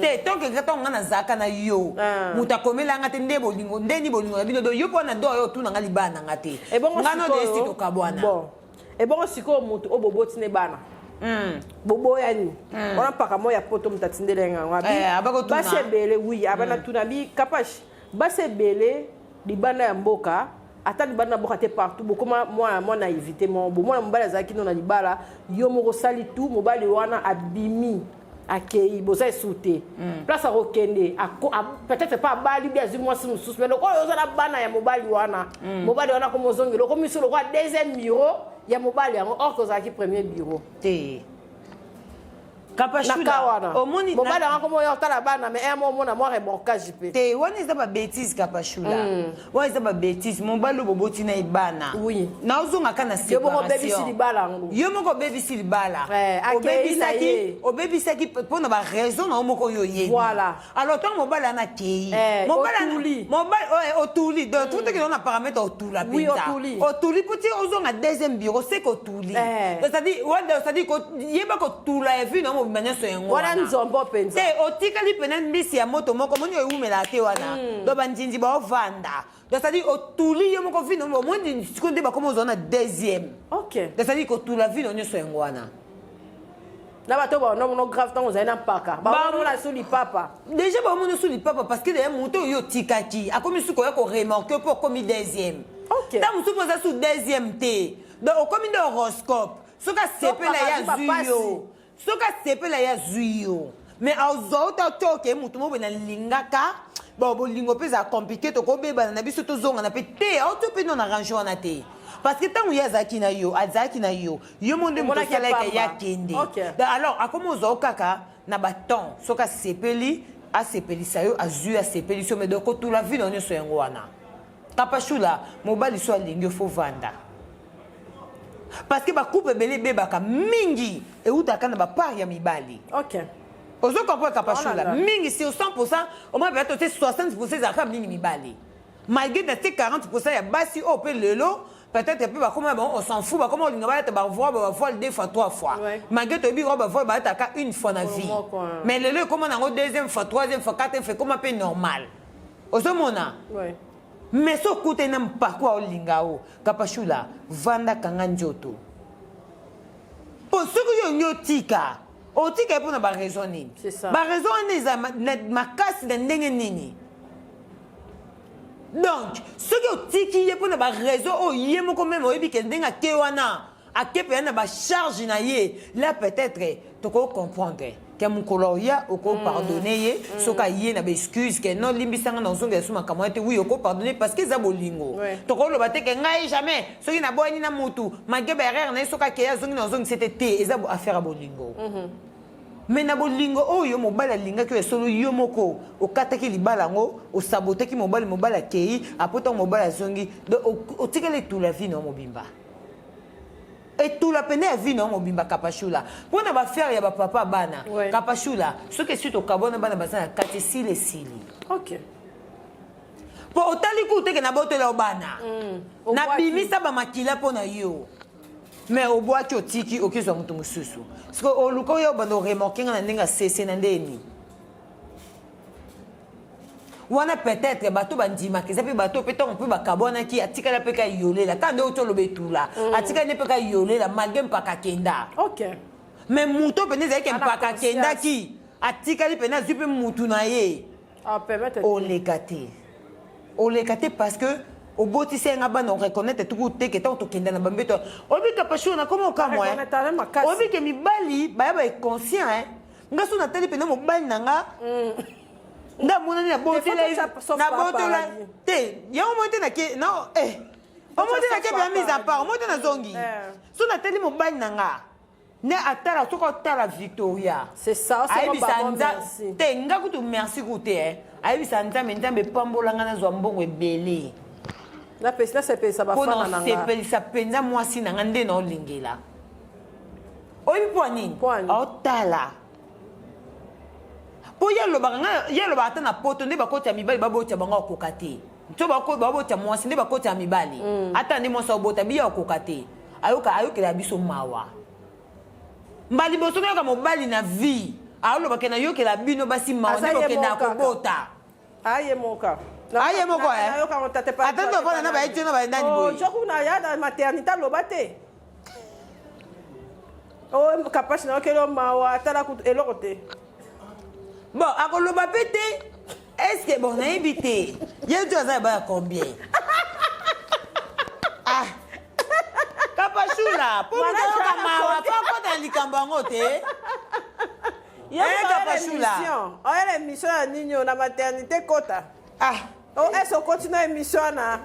te, tonke ntango ngai nazalaka na yo Ah. moto akomelanga te nde bolingo ndeni bolingo na bino. Do yo mpo wana do oyo otunanga libala na nga te, Ebongo ngai no sikoyo- de esi tokabwana. Bon, ebongo sikoyo motu oyo boboti ne bana boboyani wana mpaka mo ya poto moto atindeli yango abi Eh, abakotuna. basi ebele, oui, abana tuna bi Kapash, basi ebele libanda ya mboka, ata libanda ya mboka te, partout bokoma mwana mwana évite mo bo mwana mobali azalaki no na libala, yo moko osali tu mobali wana abimi akei boza esu te place akokende peut-être pas abali bi azwi mwasi mosusu, mais lokola oza na bana ya mobali wana, mobali wana komi ozongela okomi so lokola deuxième bureau ya mobali yango, or kozalaki premier bureau. Te. Na ka Kapashula wana omoni mobali yango komi oya otala bana, mais un mo omona mwa remorquage mpe. Te, wana eza babêtises, Kapashula, wana eza babêtises. Mobali oyo boboti na ye bana naozongaka na Yo moko obebisi séparation. libala yango. Yo moko obebisi libala. Eh, akei na ye. Obebisaki, obebisaki mpona baraison na yo moko oyo oyebi. Alors ntango mobali wana akei Eh, mobali wana- otuli. mobali otuli, donc tutaki na paramètre otula Oui, mpenza. otuli. Otuli mpo ti ozonga deuxième bureau seke otuli. C'est-à-dire wana, c'est-à-dire yeba kotula evi na mobimba nyonso yango. Wana nzombo mpenza. Te, otikali pena mbisi ya moto moko moni oyo ewumelaka te wana, donc banzinzi baovanda. Donc c'est-à-dire otuli yo moko vino omoni sikoyo nde bakoma ozwa na deuxième. Donc c'est-à-dire kotula vino nyonso yango wana. Na bato baonomono grave ntango ozali na mpaka, baomona su lipapa. Déjà baomona su lipapa, parce que deya moto oyo otikaki akomi suka oya koremorquer mpo okomi deuxième. Ntango mosusu mpo oza su deuxième te, donc okomi nde horoscope. Soki asepela, ye azwi yo. Soki asepela, ye azwi yo. Mais azwa ota te, oke motu moko boye nalingaka. Bon, bolingo mpe ezala compliqué, tokobebana na biso, tozongana mpe te. Aoto mpe no na range wana te, parce que ntango ye azalaki na yo, azalaki na yo, yo mo nde moto osalaki ye akende. Alors akomi ozwa kaka na batemps. Soki asepeli, asepelisa yo, azwi, asepelisi yo. Mais donc kotula vie na nyonso yango wana. Kapashula, mobali so alingi yo, faut vanda, parce que bacouple ebele ebebaka mingi eutaka na bapart ya mibali. Ozo comprendre, Kapashula? Mingi, sur 100, omoi peut-être te 60 ezalaka mingi mibali, malgré na te 40 ya basi oyo mpe lelo peut-être mpe bakoma bango, on s'en fout, bakoma olinga balata bavoile, bavoile deux fois, trois fois, malgré toyebi robe bavoile balataka une fois na vie, mais lelo ekoma nango deuxième fois, troisième fois, quatrième fois, ekoma mpe normal. Ozomona? Mais so okutani na mpako aolinga o, Kapashula, vanda, kanga nzoto, mpo soki yo olingi otika, otika ye mpo na baraison nini? Baraison wana eza makasi na ndenge nini? Donc soki otiki ye mpo na baraison oyo ye moko même oyebi ke ndenge ake wana, ake mpenza na bacharge na ye, là peut-être tokocomprendre ke mokolo oya okopardonner ye. Soki aye na baexcuse ke non, limbisanga, na ozongela so makambo wana te, oui, okopardonner, parce que eza bolingo. Tokoloba te ke ngai jamais, soki naboyani na mutu, malgré baerreur na ye, soki akei, azongi, na ozongisa te. Te, eza affaire ya bolingo. Mais na bolingo oyo mobali alingaki oyo solo, yo moko okataki libala yango, osabotaki mobali, mobali akei. Apo ntango mobali azongi, otikali etula vie na yo mobimba, etula pene ya vie na yo mobimba, Kapashula, mpo na baaffaire ya bapapa bana. Kapashula, soki esi tokabwana, bana baza na kati, esili, esili. Mpo otali ku teke nabotela yo bana, nabimisa bamakila mpo na yo, mais obwaki, otiki, okezwa moto mosusu. Siko oluka oyo obanda oremorquer nga na ndenge asese na ndeni wana. Peut-être bato bandimaka, eza mpe bato mpe ntango mpe bakabwanaki, atikala mpe ka yolela kaka nde oti oloba etula, atikali nde mpe ka yolela malgré mpaka akenda. Mais moto mpenza ezalaki mpaka akendaki, atikali mpena, azwi mpe mutu na ye. Oleka te, oleka te, parce que obotisi yanga bana, oreconnaître tuku teke ntango tokenda na bambeto. Oyebi, Kapashu, nakoma okamwa. Oyebi ke mibali baya bainconscient. Nga so natali mpena mobali na nga nde amonani, nabotola te yango moi te nake non, eh, omoi te nake mpenza mise à part, omoi te nazongi. So natali mobali na nga nde atala, soki otala Victoria, ayebisa te nga kutu merci ku te, ayebisa Nzambe: "Nzambe, epambolanga, nazwa mbongo ebele mpo nasepelisa mpenza mwasi na nga nde naolingela." Oyebi mpo nini aotala? Mpo ye alobaka, nga ye alobaka, ata na poto nde bakoti ya mibali babota bango, akoka te. To babota mwasi nde bakoti ya mibali, ata nde mwasi aobota biye, akoka te. Ayoka, ayokela biso mawa. Mba liboso nayoka mobali na vie aolobake: "Nayokela bino basi mawa nde bokendaka kobota." Aye moka. Aye moko ata nde ovanda na baye na banani boye. Jokuna ya na maternité, aloba te o Kapasi nayokeli o mawa, atala eloko te. Bon, akoloba mpe te. Est ce que, bon, nayebi te ye to aza ya baya combien. Ah, Kapashula, mpo moto ayoka mawa, fa akota na likambo yango te. Kapashula. Oyela émission ya nini o na maternité kota? Ah. O ese okoti na émission wana?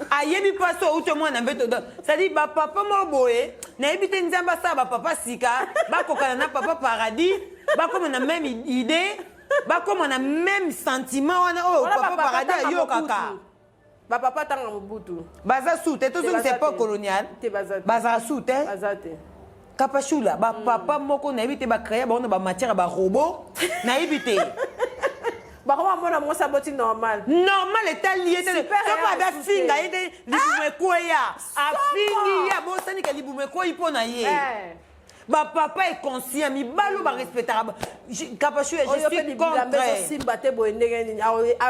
Ayebi mpasi outi omwana mbeto. C'est-à-dire bapapa moko boye, nayebi te, Nzambe asala bapapa sika bakokana na papa Paradis, bakóma na même idée, bakóma na même sentiment wana oyo papa Paradis ayokaka. Bapapa ntanga Mobutu. Baza su te, tozongisa époque coloniale, bazala su te. Baza te. Kapashula, bapapa moko nayebi te, bacréa bango na bamatière ya barobots, nayebi te. Bakoma mona mwasi aboti normal. Normal, etali ye te. Soki abe afinga ye te, libumu ekweya, afingi ye, abosanika libumu ekweyi mpo na ye. Bapapa inconscient, mibali oyo barespectaka. Kapashula, je suis contre. Simba te boye ndenge nini?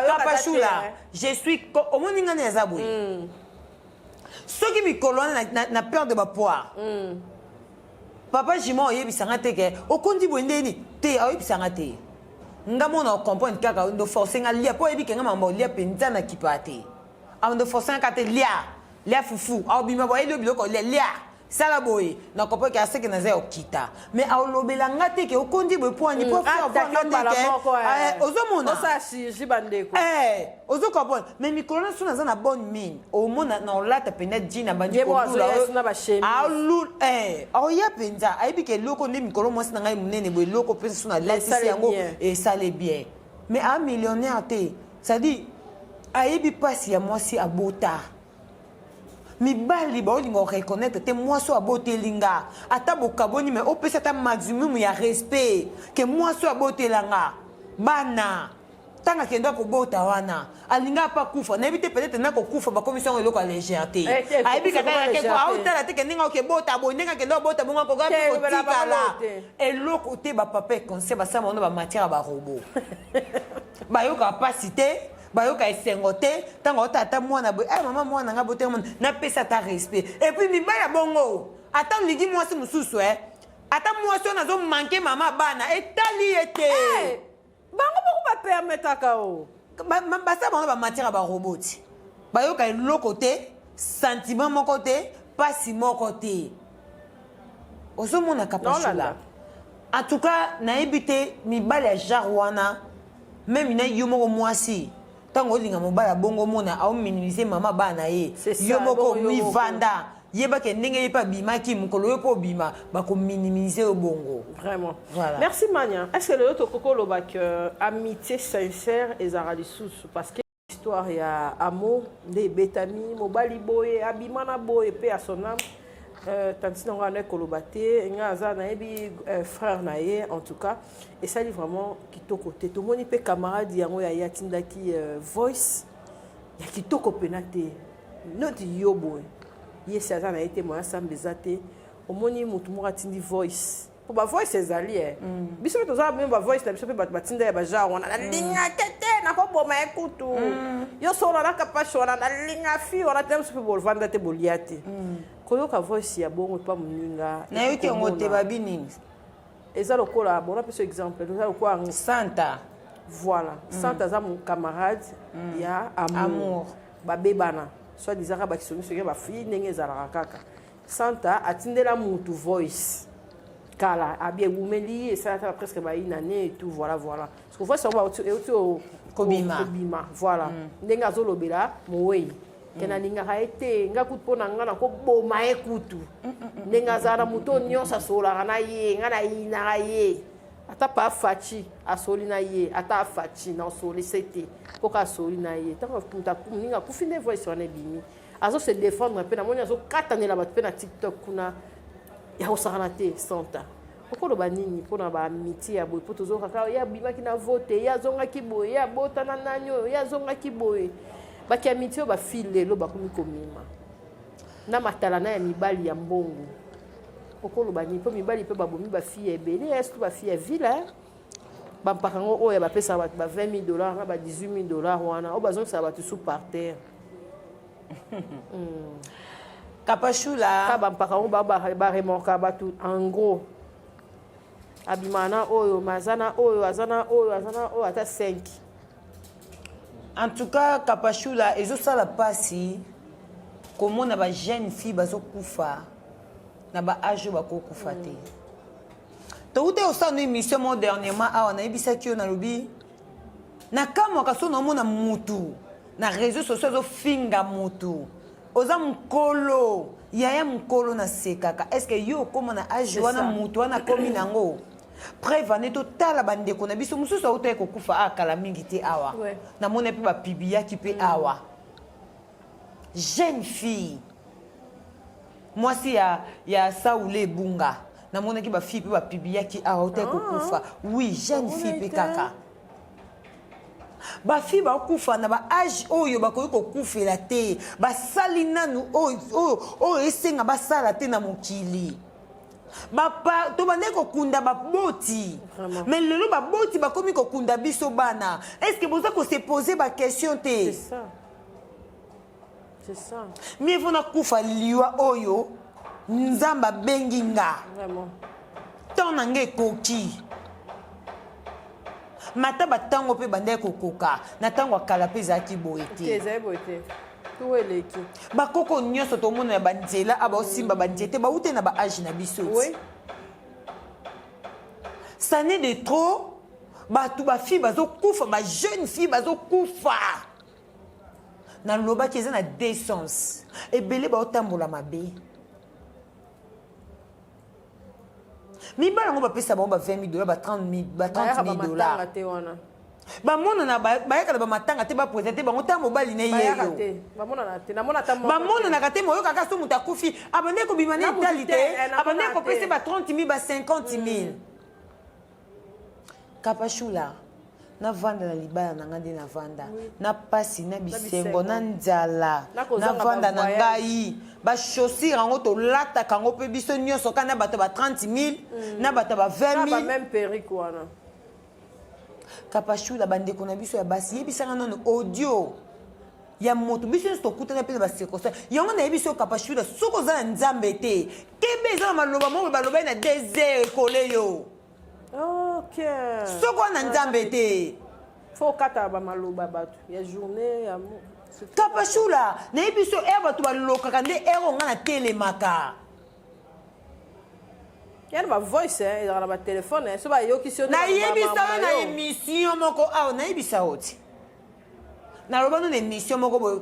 Kapashula, je suis, omoni ngani aza boye, soki mikolo wana na perte de bapoids. Papa Jima oyebisa nga te ke okondi boye ndeni te, oyebisa nga te. Nga mona ocomprendre kaka ndo force nga lia po oyebi ke nga mambo lia penza na kipa te. Ando force nga te lia, lia fufu, aobima boye lia biloko lia lia. Sala boye na comprendre ke aseke naza ya okita. Mais aolobela nga te ke okondi boye po ani po mbala moko eh, ozomona osala chirurgie bandeko eh ozo comprendre mais mikolo na so naza na bonne mine omona na olata mpenza jean abandi kolula aoya mpenza ayebi ke eloko nde mikolo mwasi na ngai monene boye eloko mpenza so nalatisi yango esale bien mais a millionnaire te c'est-à-dire ayebi mpasi ya mwasi abota. Mibali baolinga oreconnaitre te mwasi oyo aboteli nga ata bokaboni mais opesa ata maximum ya respect ke mwasi oyo abotela nga bana ntango akenda kobota wana alinga apa kufa nayebi te peut-être na kokufa bakomisi yango eloko ya légèreté eh, eh, ayebi kaka aotala te ke ndenge okebota boye ndenge akenda kobota bongo akoka mpe kotikala eloko te bapapa econseil basala bango na bamatière ya barobo bayokaka mpasi te Bayoka esengo te tango ota ata mwana boye eh mama mwana nga bote mwana napesa ata respect et puis mibali ya bongo ata olingi mwasi mosusu eh ata mwasi oyo nazo manque mama bana etali ye te hey, bango moko bapermetaka o basala bango ba matière ya baroboti bayoka eloko te sentiment moko te pasi moko te ozomona kapashula en tout cas nayebi te mibali ya genre wana Meme na yo moko mwasi tango olinga mobali abongo omona ao minimiser mama bana na ye yo moko mivanda yeba ke ndenge ye pe abimaki mokolo yo pe obima bako minimiser yo bongo. Vraiment. Voilà. Merci Mania. Est-ce que lelo tokoki koloba que amitié sincère ezalaka lisusu parce que histoire ya amour nde ebetami mobali boye abima na boye pe à son âme euh, tanti na ngai koloba te ngai aza nayebi euh, frère na ye en tout cas esali vraiment kitoko te tomoni mpe camarade yango ya ye atindaki euh, voice ya kitoko mpena te noti yo boye ye si aza na ye te moya samba eza te omoni motu moko atindi voice po ba voice ezali eh. Mm. Biso pe toza meme ba voice na biso pe bato batinda ya ba genre wana nalinga te te nakoboma ye kutu mm. yo solo na kapashi wana nalinga fi wana te biso pe bovanda te bolia te mm. Koyoka voice ya bongo epa moninga nayoki yango te babi nini eza lokola bona biso exemple eza lokola santa voilà mm. Santa aza mon camarade mm. ya amour, amour. Babebana soit disant kaka bakisongisongi ya bafille ndenge ezalaka kaka Santa atindela mutu voice kala abi ewumeli ye esala ata presque ba une année et tout voilà voilà parce que voice yango euti kobima kobima voilà mm. ndenge azolobela mowei ke mm. nalingaka ye te nga kutu mpo na nga nakoboma ye kutu mm, mm, ndenge azala na moto oyo nyonso asololaka na ye nga nayinaka ye ata pa faci asoli na ye ata afaci na osolise te mpo ka asoli na ye ntango moto moninga akufi nde voice wana ebimi azo se défendre mpe namoni azokatanela bato mpe na tiktok kuna ya kosakana te santa okoloba nini mpona baamitié ya boye mpo tozoyoka kaka ye abimaki na vote ye azongaki boye ye abotana nani oyo ye azongaki boye baki amitié oyo bafile lelo bakomi komema na matalana ya mibali ya mbongo okoloba nini mpo mibali mpe babomi bafille ya ebele surtout bafille ya ville bampaka yango oyo bapesaka bato ba 20 000 dollars na ba 18 000 dollars wana oyo bazongisaka bato sous par terre hmm. Kapashula ka bampaka yango baremorka bato en gros abimaka na oyo ma aza na oyo aza na oyo aza na oyo ata 5 en tout cas Kapashula ezosala mpasi komona ba jeune fille bazokufa na ba age oyo bakokufa te mm. Towuta kosala no emission moko dernièrement awa nayebisaki yo nalobi nakamwaka so naomona mutu na réseau sociaux azofinga mutu oza mokolo yaya mokolo nasekaka est ce que yo okóma na age wana mutu wana akomi nango preuve ane totala bandeko na biso mosusu autaki kokufa akala mingi te awa namoni mpe bapibiyaki mpe awa jeune fille mwasi ya, ya saule ebunga namonaki bafille mpe bapibliaki awa otaki ah. kokufa oui jeune fille mpe kaka bafille bakufa na baage oyo bakoki kokufela te basali nanu oyo, oyo esenga basala te na mokili tobandaki kokunda baboti mais lelo baboti bakomi kokunda biso bana est ce que boza kose pose baquestion te C'est ça. Mieux vaut nakufa liwa oyo. Nzambe abengi nga. Temps na nga ekoki. Mata batango mpe ebandaki kokoka na ntango ya kala mpe ezalaki boye te. Ezali boye te. Tour eleki. Bakoko nyonso tomona ya banzela a baosimba banzete bauti na ba age na biso. Oui. Ça n'est de trop. Bato ba fille bazokufa, ba jeune fille bazokufa. Nalobaki eza na deux sens. Ebele baotambola mabe. Mibali yango bapesa bango ba 20 000 dollars, ba 30 000, ba 30 000 dollars. Bamonana bayaka na bamatanga te, bapresente bango ntango mobali ne yeyo. Bamonanaka te, moyokaka so moto akufi abandaki kobima na etali te, abandaki kopesa ba 30 000, ba 50 000. Kapashula, navanda na libala na ngai nde navanda na pasi na bisengo na nzala, navanda na ngai bachaussure yango tolataka yango mpe biso nyonso kaka na bato ba 30 000 na bato ba 20 000. Même perruque wana. Kapashula, bandeko na biso ya basi, yebisanga nano audio ya moto biso nyonso tokutana mpe na bacirconstance yango. Nayebi so Kapashula, soki oza na Nzambe te, kebe, eza na maloba moko balobaki na désert ekole yo. Soki oza na Nzambe te, Faut okata bamaloba bato ya journée ya Kapashula, nayebi so ere bato balokaka nde ere oyo nga natelemaka. Ya na bavoice ezalaka na batelefone so bayokisi yo. Nayebisa yo na émission moko awa, nayebisa yo ti naloba no na émission moko boye,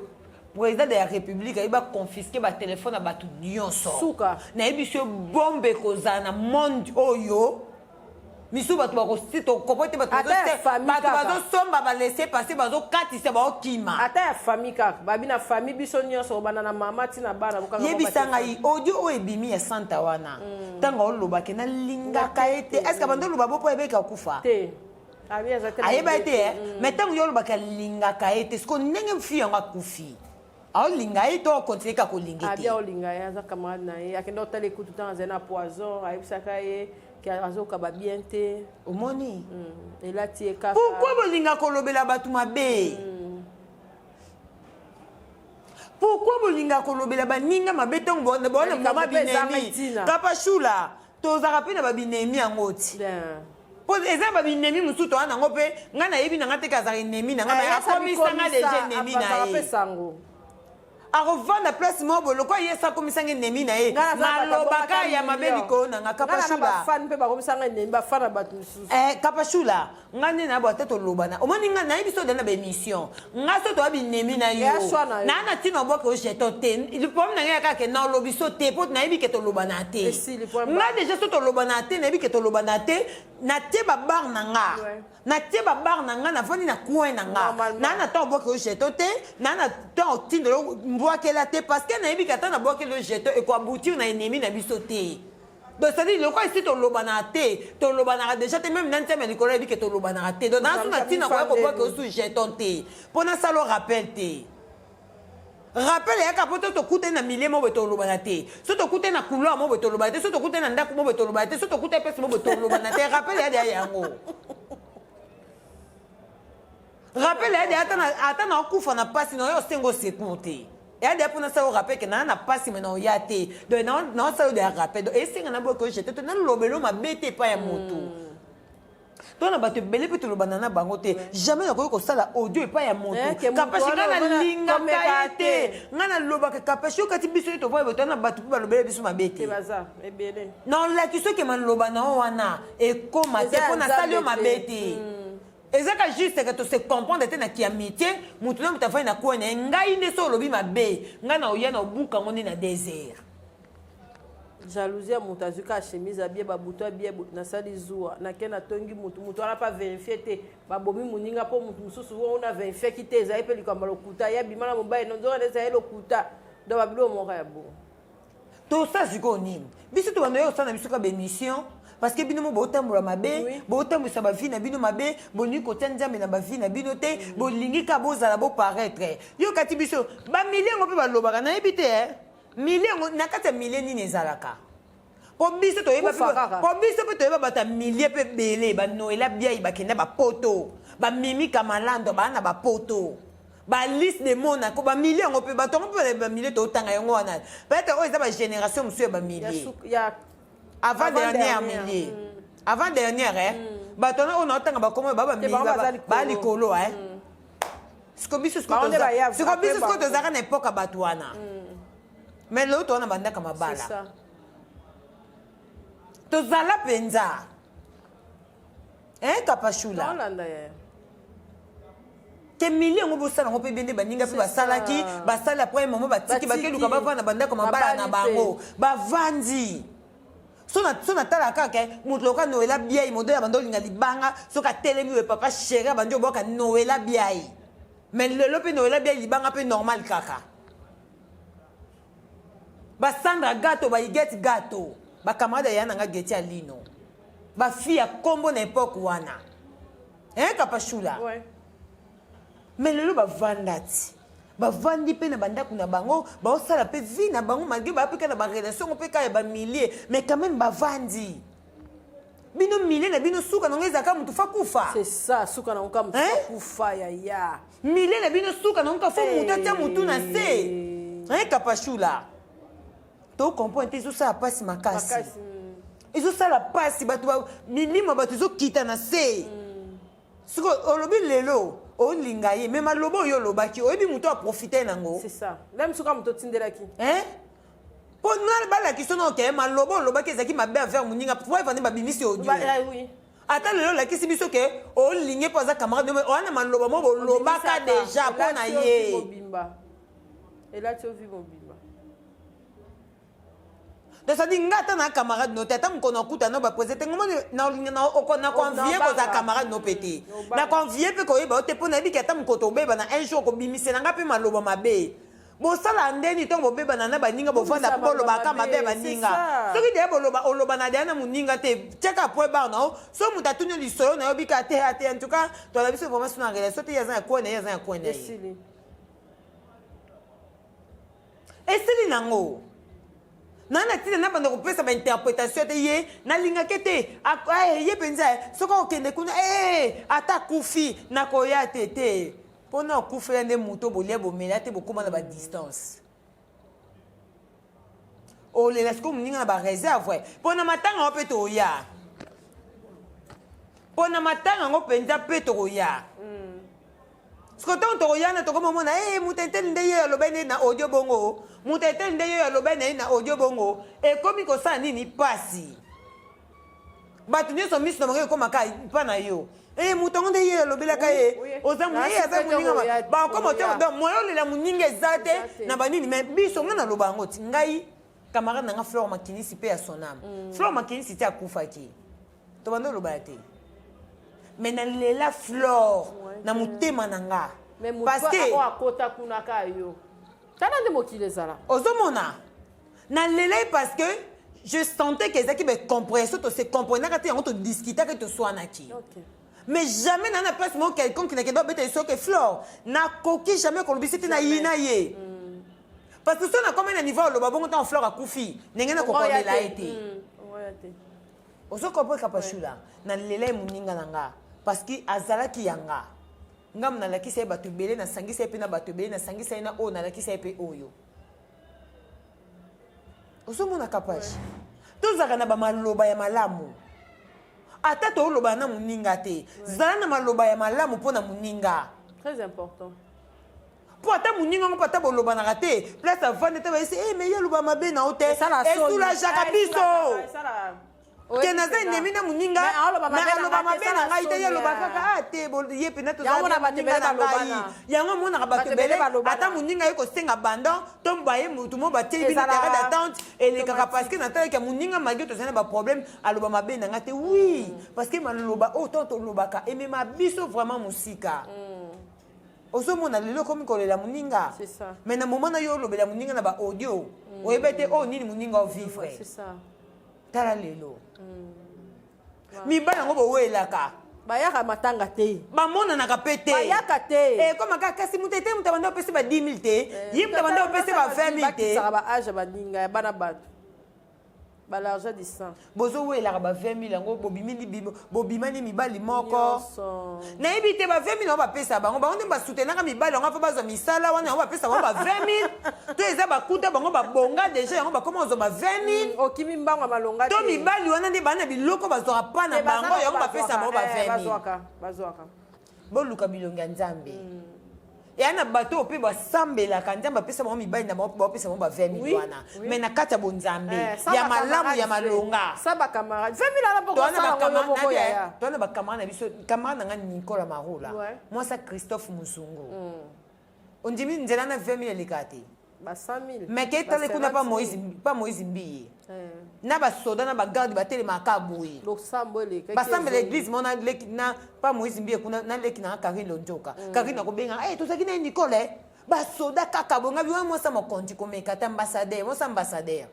président de la République ayebi baconfiske batelefone ya bato nyonso. Suka. Nayebi so bombe ekozala na monde oyo misu bato bakosi tokopo te. Bato Ata ya famille bato kaka. Bazosomba balese pase, bazokatisa, baokima. Ata ya famille kaka, babi na famille biso nyonso, kobanda na mama ntina bana, bokanga bango. Yebisa batelefone. Ngai audio oyo ebimi ya santa wana, ntango olobake nalingaka ye te, est-ce bando oloba bo mpo ayebeka kufa? Te, abi aza te. Ayeba ye te, mais ntango yo olobaka alingaka ye te, siko ndenge fille yango akufi, aolinga ye to akontinue kaka kolinga Abi te? Aolinga ye, aza camarade na ye. Akenda kotala ekutu ntango azali na poison, ayebisaka ye ke azokaba bien te. Omoni? Elati ye kaka. Pourquoi bolinga kolobela bato mabe? Pourquoi bolinga kolobela baninga mabe ntango bona Likambo moma mpe ezanga binemi? ntina. Kapashula, tozalaka mpe na babinemi yango ti. Bien. Po eza babinemi mosusu toza nango mpe ngai nayebi na ngai te kazala ennemi na ngai, mais akomisanga deja ennemi na mpe ye. Sango. Akovanda place moko boye lokola ye esi akomisanga ennemi na ye, malobaka ya mabe likolo na nga. Kapashula, bafan mpe bakomisanga ennemi, bafan na bato mosusu. Kapashula, ngai nde nayabo ate tolobana. Omoni ngai nayebi so odali na baémission, ngai so toya binemi na yo. Ya choix na yo. Naa na ntina obwaka yo jeton te. Problème na ngai ya kaka ke na olobi so te mpo nayebi ke tolobana te. Esili, point Ngai déjà so tolobana te, nayebi ke tolobana te, natie babar na nga. Natie babar na nga, navandi na coin na nga. Normalement. Naa na ntango obwaka yo jeton te, naa na ntango otindela yo mbwakela te, parce que nayebi ke ata nabwakeli yo jeton, ekoaboutir na ennemi na biso te. Donc c'est-à-dire lokola esi tolobanaka te, tolobanaka déjà te, même na nzambe ya likolo ayebi ke tolobanaka te. Donc naa so na ntina koya kobwaka yo su jeton te mpo nasala o rappel te. Rappel eyaka mpo to tokutani na milieu moko boye, tolobana te. So tokutani na couloir moko boye, tolobana te. So tokutani na ndako moko boye, tolobana te. So tokutani place moko boye, tolobana te. Rappel eyadi ya yango, rappel eyadi ata na okufa na pasi na oyo osenga secours te, eyadi ya mpona sala o rappel ke naa na pasi me na oya te. Donc naosala oyo ya rappel, donc esenga na boyoka yo jeton te, nalobelo mabe te epai ya moto to na bato ebele mpe tolobana na bango te. Jamais nakoki kosala audio epai ya moto. Eh, ke moto Kapashi, wana ngai wana nalingaka komeka ye te. Ngai nalobaka, Kapashi, okati biso ye tovoya boye na bato mpe balobela biso mabe te te. Baza ebele. Naolaki soki maloba na yo wana ekóma te Eza ya mpo nasali yo Nzambe mabe te. te. Eza ka juste ke tose comprendre te na kiamitié, motu na moto afai na coin na ye. Ngai nde so olobi mabe, ngai na oya na obuka yango nde na désert. Jalousie ya moto azwi kaka chemise abie babutu abie, nasali zuwa, nake natongi motu, motu wana mpe averifie te, babomi moninga mpo motu mosusu wana averifiaki te, ezali mpe likambo ya lokuta, ye abima na mobali no nzoka nde ezali lokuta. Donc babiloko moko ya bongo. Tosala sikoyo nini? Biso tobanda oyo osala na biso ka bémission, parce que bino mo botambola mabe. Botambwisa bavie na bino mabe, bolingi kotia Nzambe na bavie na bino te, bolingi ka bozala boparaître. Yo kati biso bamilie yango mpe balobaka, nayebi te, eh? Milie yango, na kati ya milie nini ezalaka? Po biso toyeba Kufa kaka. Po biso mpe toyeba bato ya milie mpe ebele, banoela biai bakenda bapoto, bamimika malando baa na bapoto. Ba liste de Monaco, bamilie yango mpe bato yango mpe bamilie totanga yango wana. Peut-être oyo eza bagénération mosusu ya bamilie. Avant dernière milie. Avant dernière, eh? Bato wana oyo naotanga bakoma ba balikolo, eh? Siko biso siko biso siko tozalaka na époque ya bato wana. Mais lelo towana bandaka mabala. Tozala mpenza. Eh, Kapashula. Ke milie yango bosala yango mpe bien nde baninga mpe basalaki, basali après un moment batiki, bakeluka bavanda bandako mabala na bango bavandi. So natala kaka moto lokola Noela Biai, modele ya bando olinga libanga, soki atelemi oyo papa chéri abandi obwaka Noela Biai. Mais lelo mpe Noela Biai libanga mpe normal kaka. Basandra Gato, baigete Gato, bacamarade ya nanga Geti ya Lino, bafille ya kombo na époque wana, hein, Kapashula, ouais. Mais lelo bavanda ti bavandi mpe na bandako na bango, baosala mpe vie na bango malgré baa mpe kaka na barelation ngo mpe kaka ya bamilie, mais quand même bavandi. Bino milie na bino suka nango ezalaka motu fa kufa. C'est ça, suka nango ka motu fa kufa yaya. Milie na bino suka nango ka fo motu atia motu na se, hein, Kapashula. Tocomprendre te, ezosala mpasi makasi, ezosala mpasi. Bato milimo bato ezokita na se. Siko olobi lelo olinga ye, me maloba oyo olobaki, oyebi moto aprofite nango. C'est ça, même soki moto otindelaki. Mpo balakisi no ke maloba olobaki ezalaki mabe envers moninga, po evandi babimisi audio. Ata lelo olakisi biso ke olingi mpo aza camarade, owana maloba mo bolobaka déjà mpo na ye. Elati ovi mobimba. Donc c'est-à-dire nga ata na camarade no te, ata mokolo nakuta no baprésente ngomoni, nakoenvie kozala camarade no mpe te, nakoenvie mpe koyeba yo te, mpo nayebiki ata mokolo tobebana un jour kobimisela nga mpe maloba mabe. Bosala ndeni ntongo bobebana na baninga, bovanda mpo bolobaka mabe ya baninga. Soki deya boloba, oloba na deya na moninga te, tiaka point barre na yo. So moto atuni lisolo na yo, bika te te. En tout cas toala biso vraiment so na relation te, ye aza ya coin na ye, aza ya coin na ye, esili nango. Na na ntina nabanda kopesa bainterprétation te. Ye nalingaki te, ye mpenza soki okende kuna, ata akufi nakoya te te, mpona okufela nde moto bolia bomela te, bokóma na badistance. Olela sikoyo moninga na baréserve mpona matanga yango mpe toya, mpona matanga yango mpenza mpe tokoya. Siko ntango tokoyana, tokomomona e moto eteli nde ye alobai nde na audio bongo, moto eteli nde ye alobai na ye na audio bongo. Ekomi kosala nini? Pasi. Bato nyonso miso na bango ekomaka mpa na yo. E moto yango nde ye alobelaka ye, oza ye aza moninga, bakoma te. Donc moyo olela moninga eza te na banini. Mais biso, ngai naloba yango ti ngai camarade na nga Flore Makinisi mpe ya son âme, Flore Makinisi ti akufaki, tobanda olobaya te, mais nalela Flore na motema na nga. Parce que akota kuna ka yo, tala nde mokili ezala. Ozomona, nalela ye parce que je sentais que ezalaki bacompréhension, tose comprenaka te, yango todiscutaki, toswanaki. Mais jamais na na place moko quelconque nakende obeta soki Flore, nakoki jamais kolobisi te nayina ye, parce que so nakomi na niveau oloba bongo, ntango Flore akufi, ndenge nakokolela ye te. Ozo comprendre, Kapashula? Nalela ye moninga na nga parce que azalaki ya nga. Ngambo nalakisa ye bato ebele, nasangisa ye mpe na bato ebele, nasangisa ye na oyo, nalakisa ye mpe oyo. Ozomona, Kapashi, tozalaka na bamaloba ya malamu. Ata tooloba na moninga te, zala na maloba ya malamu mpo na moninga. Très important. Mpo ata moninga yango mpo ata bolobanaka te, place avandi te, bayesi e me ye aloba mabe na yo te, esoulageaka biso ke naza ennemi na moninga, mais aloba mabe na ngai te, ye aloba kaka a te, ye mpena toza moninga na ngai. Yango omonaka bato ebele, ata moninga ye kosenga bandon to baye motu mo batieli bino terrain d'attente, elekaka parce que natalaki ya moninga, malgré tozali na baproblème, aloba mabe na ngai te. Oui, parce que maloba oyo ntango tolobaka emema biso vraiment mosika. Ozomona lelo okomi kolela moninga, mais na moment na yo olobela moninga na baaudio, oyebi te oyo nini moninga ovivre. Tala lelo mibali yango bowelaka. Bayaka matanga te. Bamonanaka mpe te. Bayaka te. Ekoma kaka kasi moto ete moto abanda opesi ba 10 000 te, ye moto abanda opesi ba 20 000 te. Ba age ya baninga ya bana bato. Ba l'argent du sang. Bozowelaka ba 20 000 yango bobimani mibali moko. Nayebi te ba 20 000 yango bapesa bango, bango nde basoutenaka mibali yango mpo bazwa misala wana yango bapesa bango ba 20 000 to eza bakuta bango babonga deja yango bakoma kozwa ba 20 000. Okimi mbango malonga te. To mibali wana nde bana biloko bazwaka pa na bango yango bapesa bango ba 20 000. Bazwaka. Boluka bilongi ya Nzambe. Eya na bato oyo mpe basambelaka Nzambe apesa bango mibali na bango mpe baopesa bango ba 20 000 wana. Mais na kati ya bonzambe ya malamu ya malonga. Sa ba camarade 20 000 wana poko sala ngo moko yaya. Toa na ba camarade na biso, camarade na nga Nicolas Marola. Mwasa Christophe Muzungu. Ondimi nzela na 20 000 eleka te. Ba 100 000. Mais ke tala kuna pa Moïse, pa Moïse Mbiye. Na ba soda na ba garde ba telemaka boye. Losambo eleka. Basambela église mona leki na pa Moïse Mbiye kuna na leki na Karine Lonjoka. Karine akobenga, "Eh tozaki na Nicole." Ba soda kaka bonga bi mwasa mokonzi komeka ta ambassadeur, mwasa ambassadeur.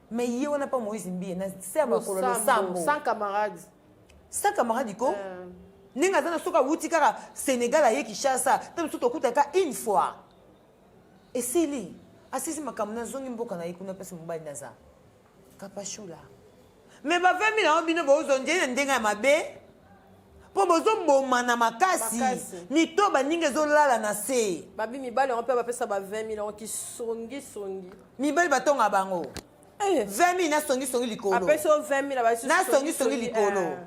Mais ye wana pa Moïse Mbiye na se makolo losambo. Sans camarade. Sans camarade ko. Ndenge aza na soka wuti kaka Sénégal aye Kinshasa, ta mosusu tokutaka une fois. Esili asisi makambo nazongi mboka na ye kuna mpasi mobali naza kapashula me ba 20 000 yango bino bozwa nje na ndenge ya mabe mpo bozobomana makasi mito baninga ezolala na se babi mibali yango mpe bapesa ba 20 000 yango kisongisongi mibali batonga bango 20 000 na songisongi likolo apesi yo 20 000 na songisongi likolo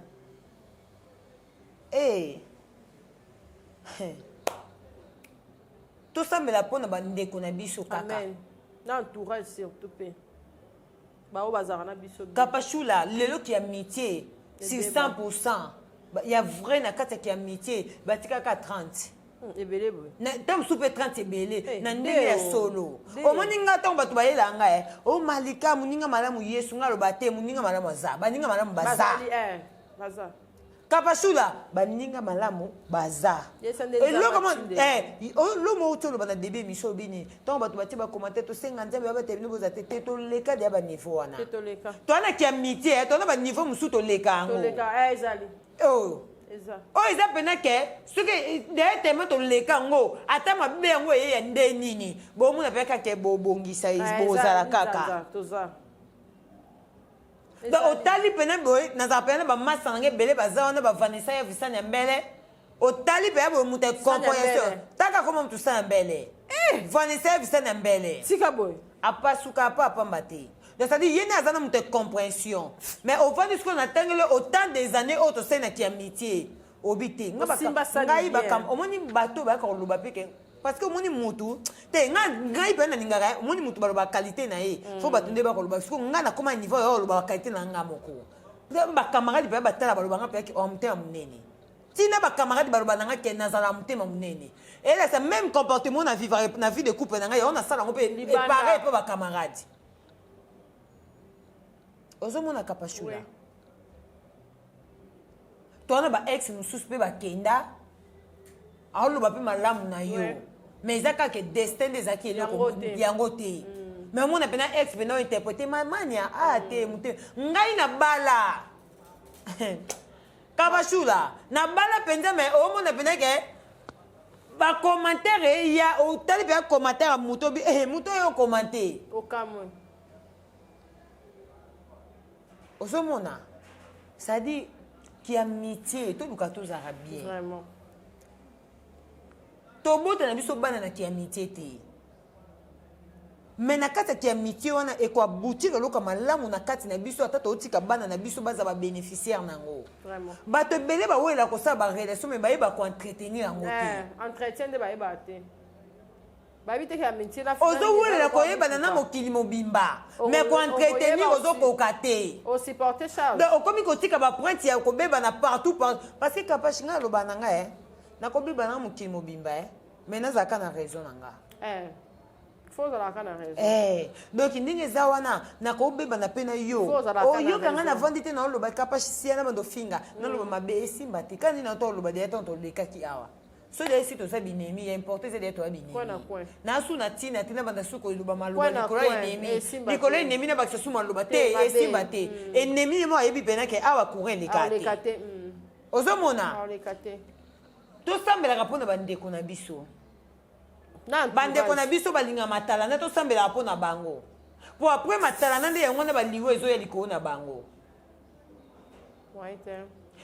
eh tosambela mpona bandeko na biso kaka. Amen. Na entourage surtout pe. Bao bazara na biso. Kapashula lelo ki amitié sur 100% ya vrai na kati ya amitié batikaka 30. Ebele boye. Na ntango mosusu mpe 30 ebele na ndenge ya solo. Omoni nga ntango bato bayela nga eh, o Malika moninga malamu Yesu nga aloba te moninga malamu aza, baninga malamu baza. Baza. Kapashula baninga malamu baza. Eloko mo outi oloba na début émission obini ntango bato batie bacommentaire tosenga Nzambe babata bino boza te te toleka deya baniveau wana. Towana ki amitié towana baniveau mosusu toleka yango. Oyo eza mpena ke soki deya tellement toleka yango ata mabe yango eye ya nde nini bomona mpe kaka bobongisa bozala kaka. Donc otali pene boye nazala pene na bamasa na ngai ebele baza wana bavanessa ya visani ya mbele otali pene boye moto ya composition taka koma moto sa ya mbele Vanessa ya visani ya mbele tika boye apasuka apa apamba te. Donc c'est-à-dire ye nde aza na moto ya compréhension mais ovandi sikoyo na tangeli autant des années oyo tosalelaki ya amitié obi te ngai bakam omoni bato bayaka koloba mpe ke parce que omoni mutu te ngai mpe nalingaka omoni mutu baloba qualité na ye fo bato nde bakoloba sikoyo ngai nakoma niveau oyo oloba qualité na nga moko bakamarade mpe batala baloba nga mpe motema monene ntina bakamarade baloba na nga ke nazala motema monene elasa même comportement na vivre na vie de couple na ngai yango nasala yango mpe epareil mpe bakamarade ozomona kapashula towana ba ex mosusu mpe bakenda aoloba mpe malamu na yo mais eza kaka destin nde ezalaki eloko yango te mais omona mpena ex mpena ointerprete mamania a te mote ngai na bala kabashula na bala mpenza mais omona mpena ke bacommentaire eya otali mpenza commentaire ya moto obi moto oyo okommente ozomona c'est-à-dire ki amitié toluka tozala bien vraiment tobota na biso bana na ki amitié te mais na kati ya ki amitié wana ekoaboutir eloko malamu na kati na biso ata totika bana na biso baza ba bénéficiaire nango bato ebele bawela kosala ba relation mais bayeba ko entretenir yango te entretien nde bayeba te ozowelela koyebana na mokili mobimba mais koentretenir ozokoka te donc okomi kotika bapointe ya kobebana partout parce que kapashi ngai aloba na ngai nakobebana na mokili mobimba mais nazalaka na raison na nga donc ndenge eza wana nakobebana mpe na yo oyoka ngai navandi te naoloba kapashi sia na bando finga naloba mabe esimba te kani na to oloba deya ntango tolekaki awa so deya esi toza binemi ya importe eza deya toza binemi nasu na ntina te na banda su koloba maloba likolo ya enemi likolo ya enemi na bakisa su maloba te esimba te enemi ye mo ayebi mpena ke awa courant eleka te ozomona tosambelaka mpona bandeko na biso bandeko na biso balinga matalana tosambelaka mpona bango. Po après matalana nde yango wana baliwa ezoya likolo na bango.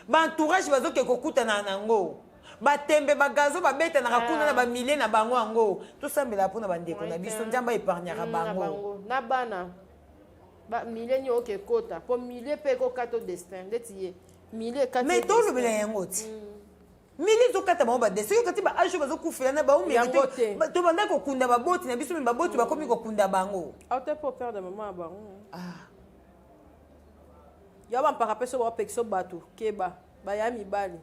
Ba entourage bazoke kokutana na yango. Batembe bagazo babetanaka kuna na bamilie na bango yango. Tosambelaka mpo na bandeko na biso, Nzambe aepargnaka bango. Na bana ba milie nini oke kota po milie mpe ekokata destin ndeti ye milie ekati Mais tolobela yango ti. Milie ezokata bango ba destin. Soki okati ba age oyo bazokufela na bango mérite. Tobanda kokunda baboti na biso, me baboti bakomi kokunda bango. Aute po perdre mama ya bango. Ah. Ya bampaka mpe so bapekisa bato keba baya mibali.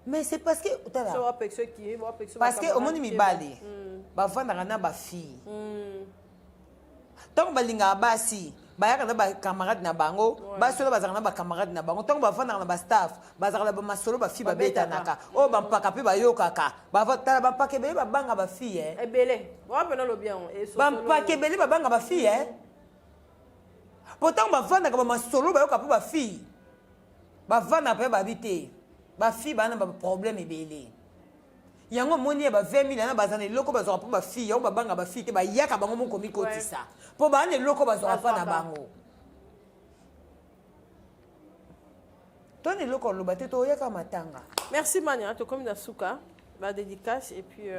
Mais c'est parce que otala. So bapekisa ki, bapekisa. Parce que omoni mibali bavandaka na ba fille. Ntango balingaka basi bayaka na bacamarade na bango, basi oyo bazalaka na bacamarade na bango, ntango bavandaka na bastaff bazalaka na bamasolo, bafille babetanaka oyo bampaka mpe bayokaka. Tala bampaka ebele babanga bafille. Ebele wapena olobi yango. Bampaka ebele babanga bafille po ntango bavandaka bamasolo bayoka mpo bafille bavandaka mpe babi te bafille baa na baproblème ebele. Yango omoni ya ba 20 000 ana baza na eloko bazwaka mpo bafille yango babanga bafille te, bayaka bango moko mikotisa mpo baa na eloko bazwaka mpa na bango. To na eloko oloba te, toyaka matanga. Merci Mania, tokomi na suka ba dédicace et puis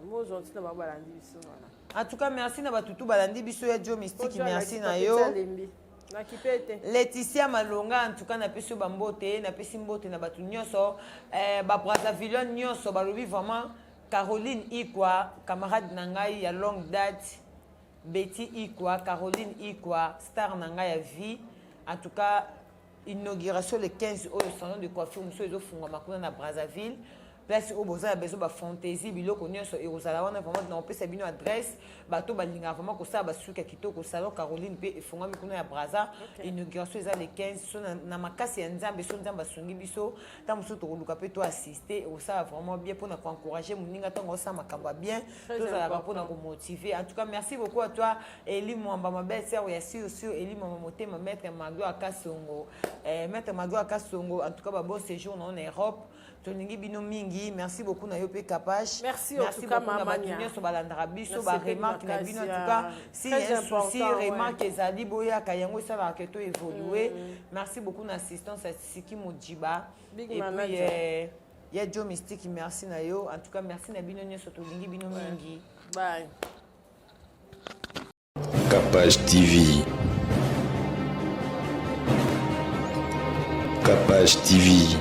mozwa ntina bango balandi biso voilà. En tout cas merci na batutu balandi biso ya Joe Mystique, merci na yo. Laetitia Malonga, en tout cas napesi yo bambote, napesi mbote na bato nyonso, ba Brazzaville nyonso balobi vraiment. Caroline Ikwa, camarade na ngai ya longue date, Betty Ikwa, Caroline Ikwa, star na ngai ya vie. En tout cas inauguration le 15 oyo salon de coiffure mosusu ezofungwama kuna na Brazzaville, place oyo boza na besoin ba fantaisie biloko nyonso ekozala wana. Vraiment na opesa bino adresse, bato balingaka vraiment kosala basuki ya kitoko, salon Caroline mpe efungwami kuna ya Brazza. Inauguration eza le 15 so na makasi ya Nzambe, so Nzambe asungi biso, ntango mosusu tokoluka mpe to assister, ekosala vraiment bien mpona koencourager moninga ntango osala makambo ya bien, tozalaka mpona komotiver. En tout cas merci beaucoup à toi Eli Mwamba, ma belle sœur ya sur sur Eli Mwamba motema, maître Maglo Akasongo, maître Maglo Akasongo, en tout cas ba bon séjour na Europe, tolingi bino mingi. Merci beaucoup na yo pe Kapash. Merci, en tout cas mama nyonso balandaka biso, ba remarque na bino, en tout cas si y a un souci, remarque ezali boyaka yango esalaka ke to évoluer. Merci beaucoup na assistance ya Siki Mojiba et puis ya Joe Mystique, merci na yo. En tout cas merci na bino nyonso, tolingi bino mingi. Bye. Kapash TV. Kapash TV.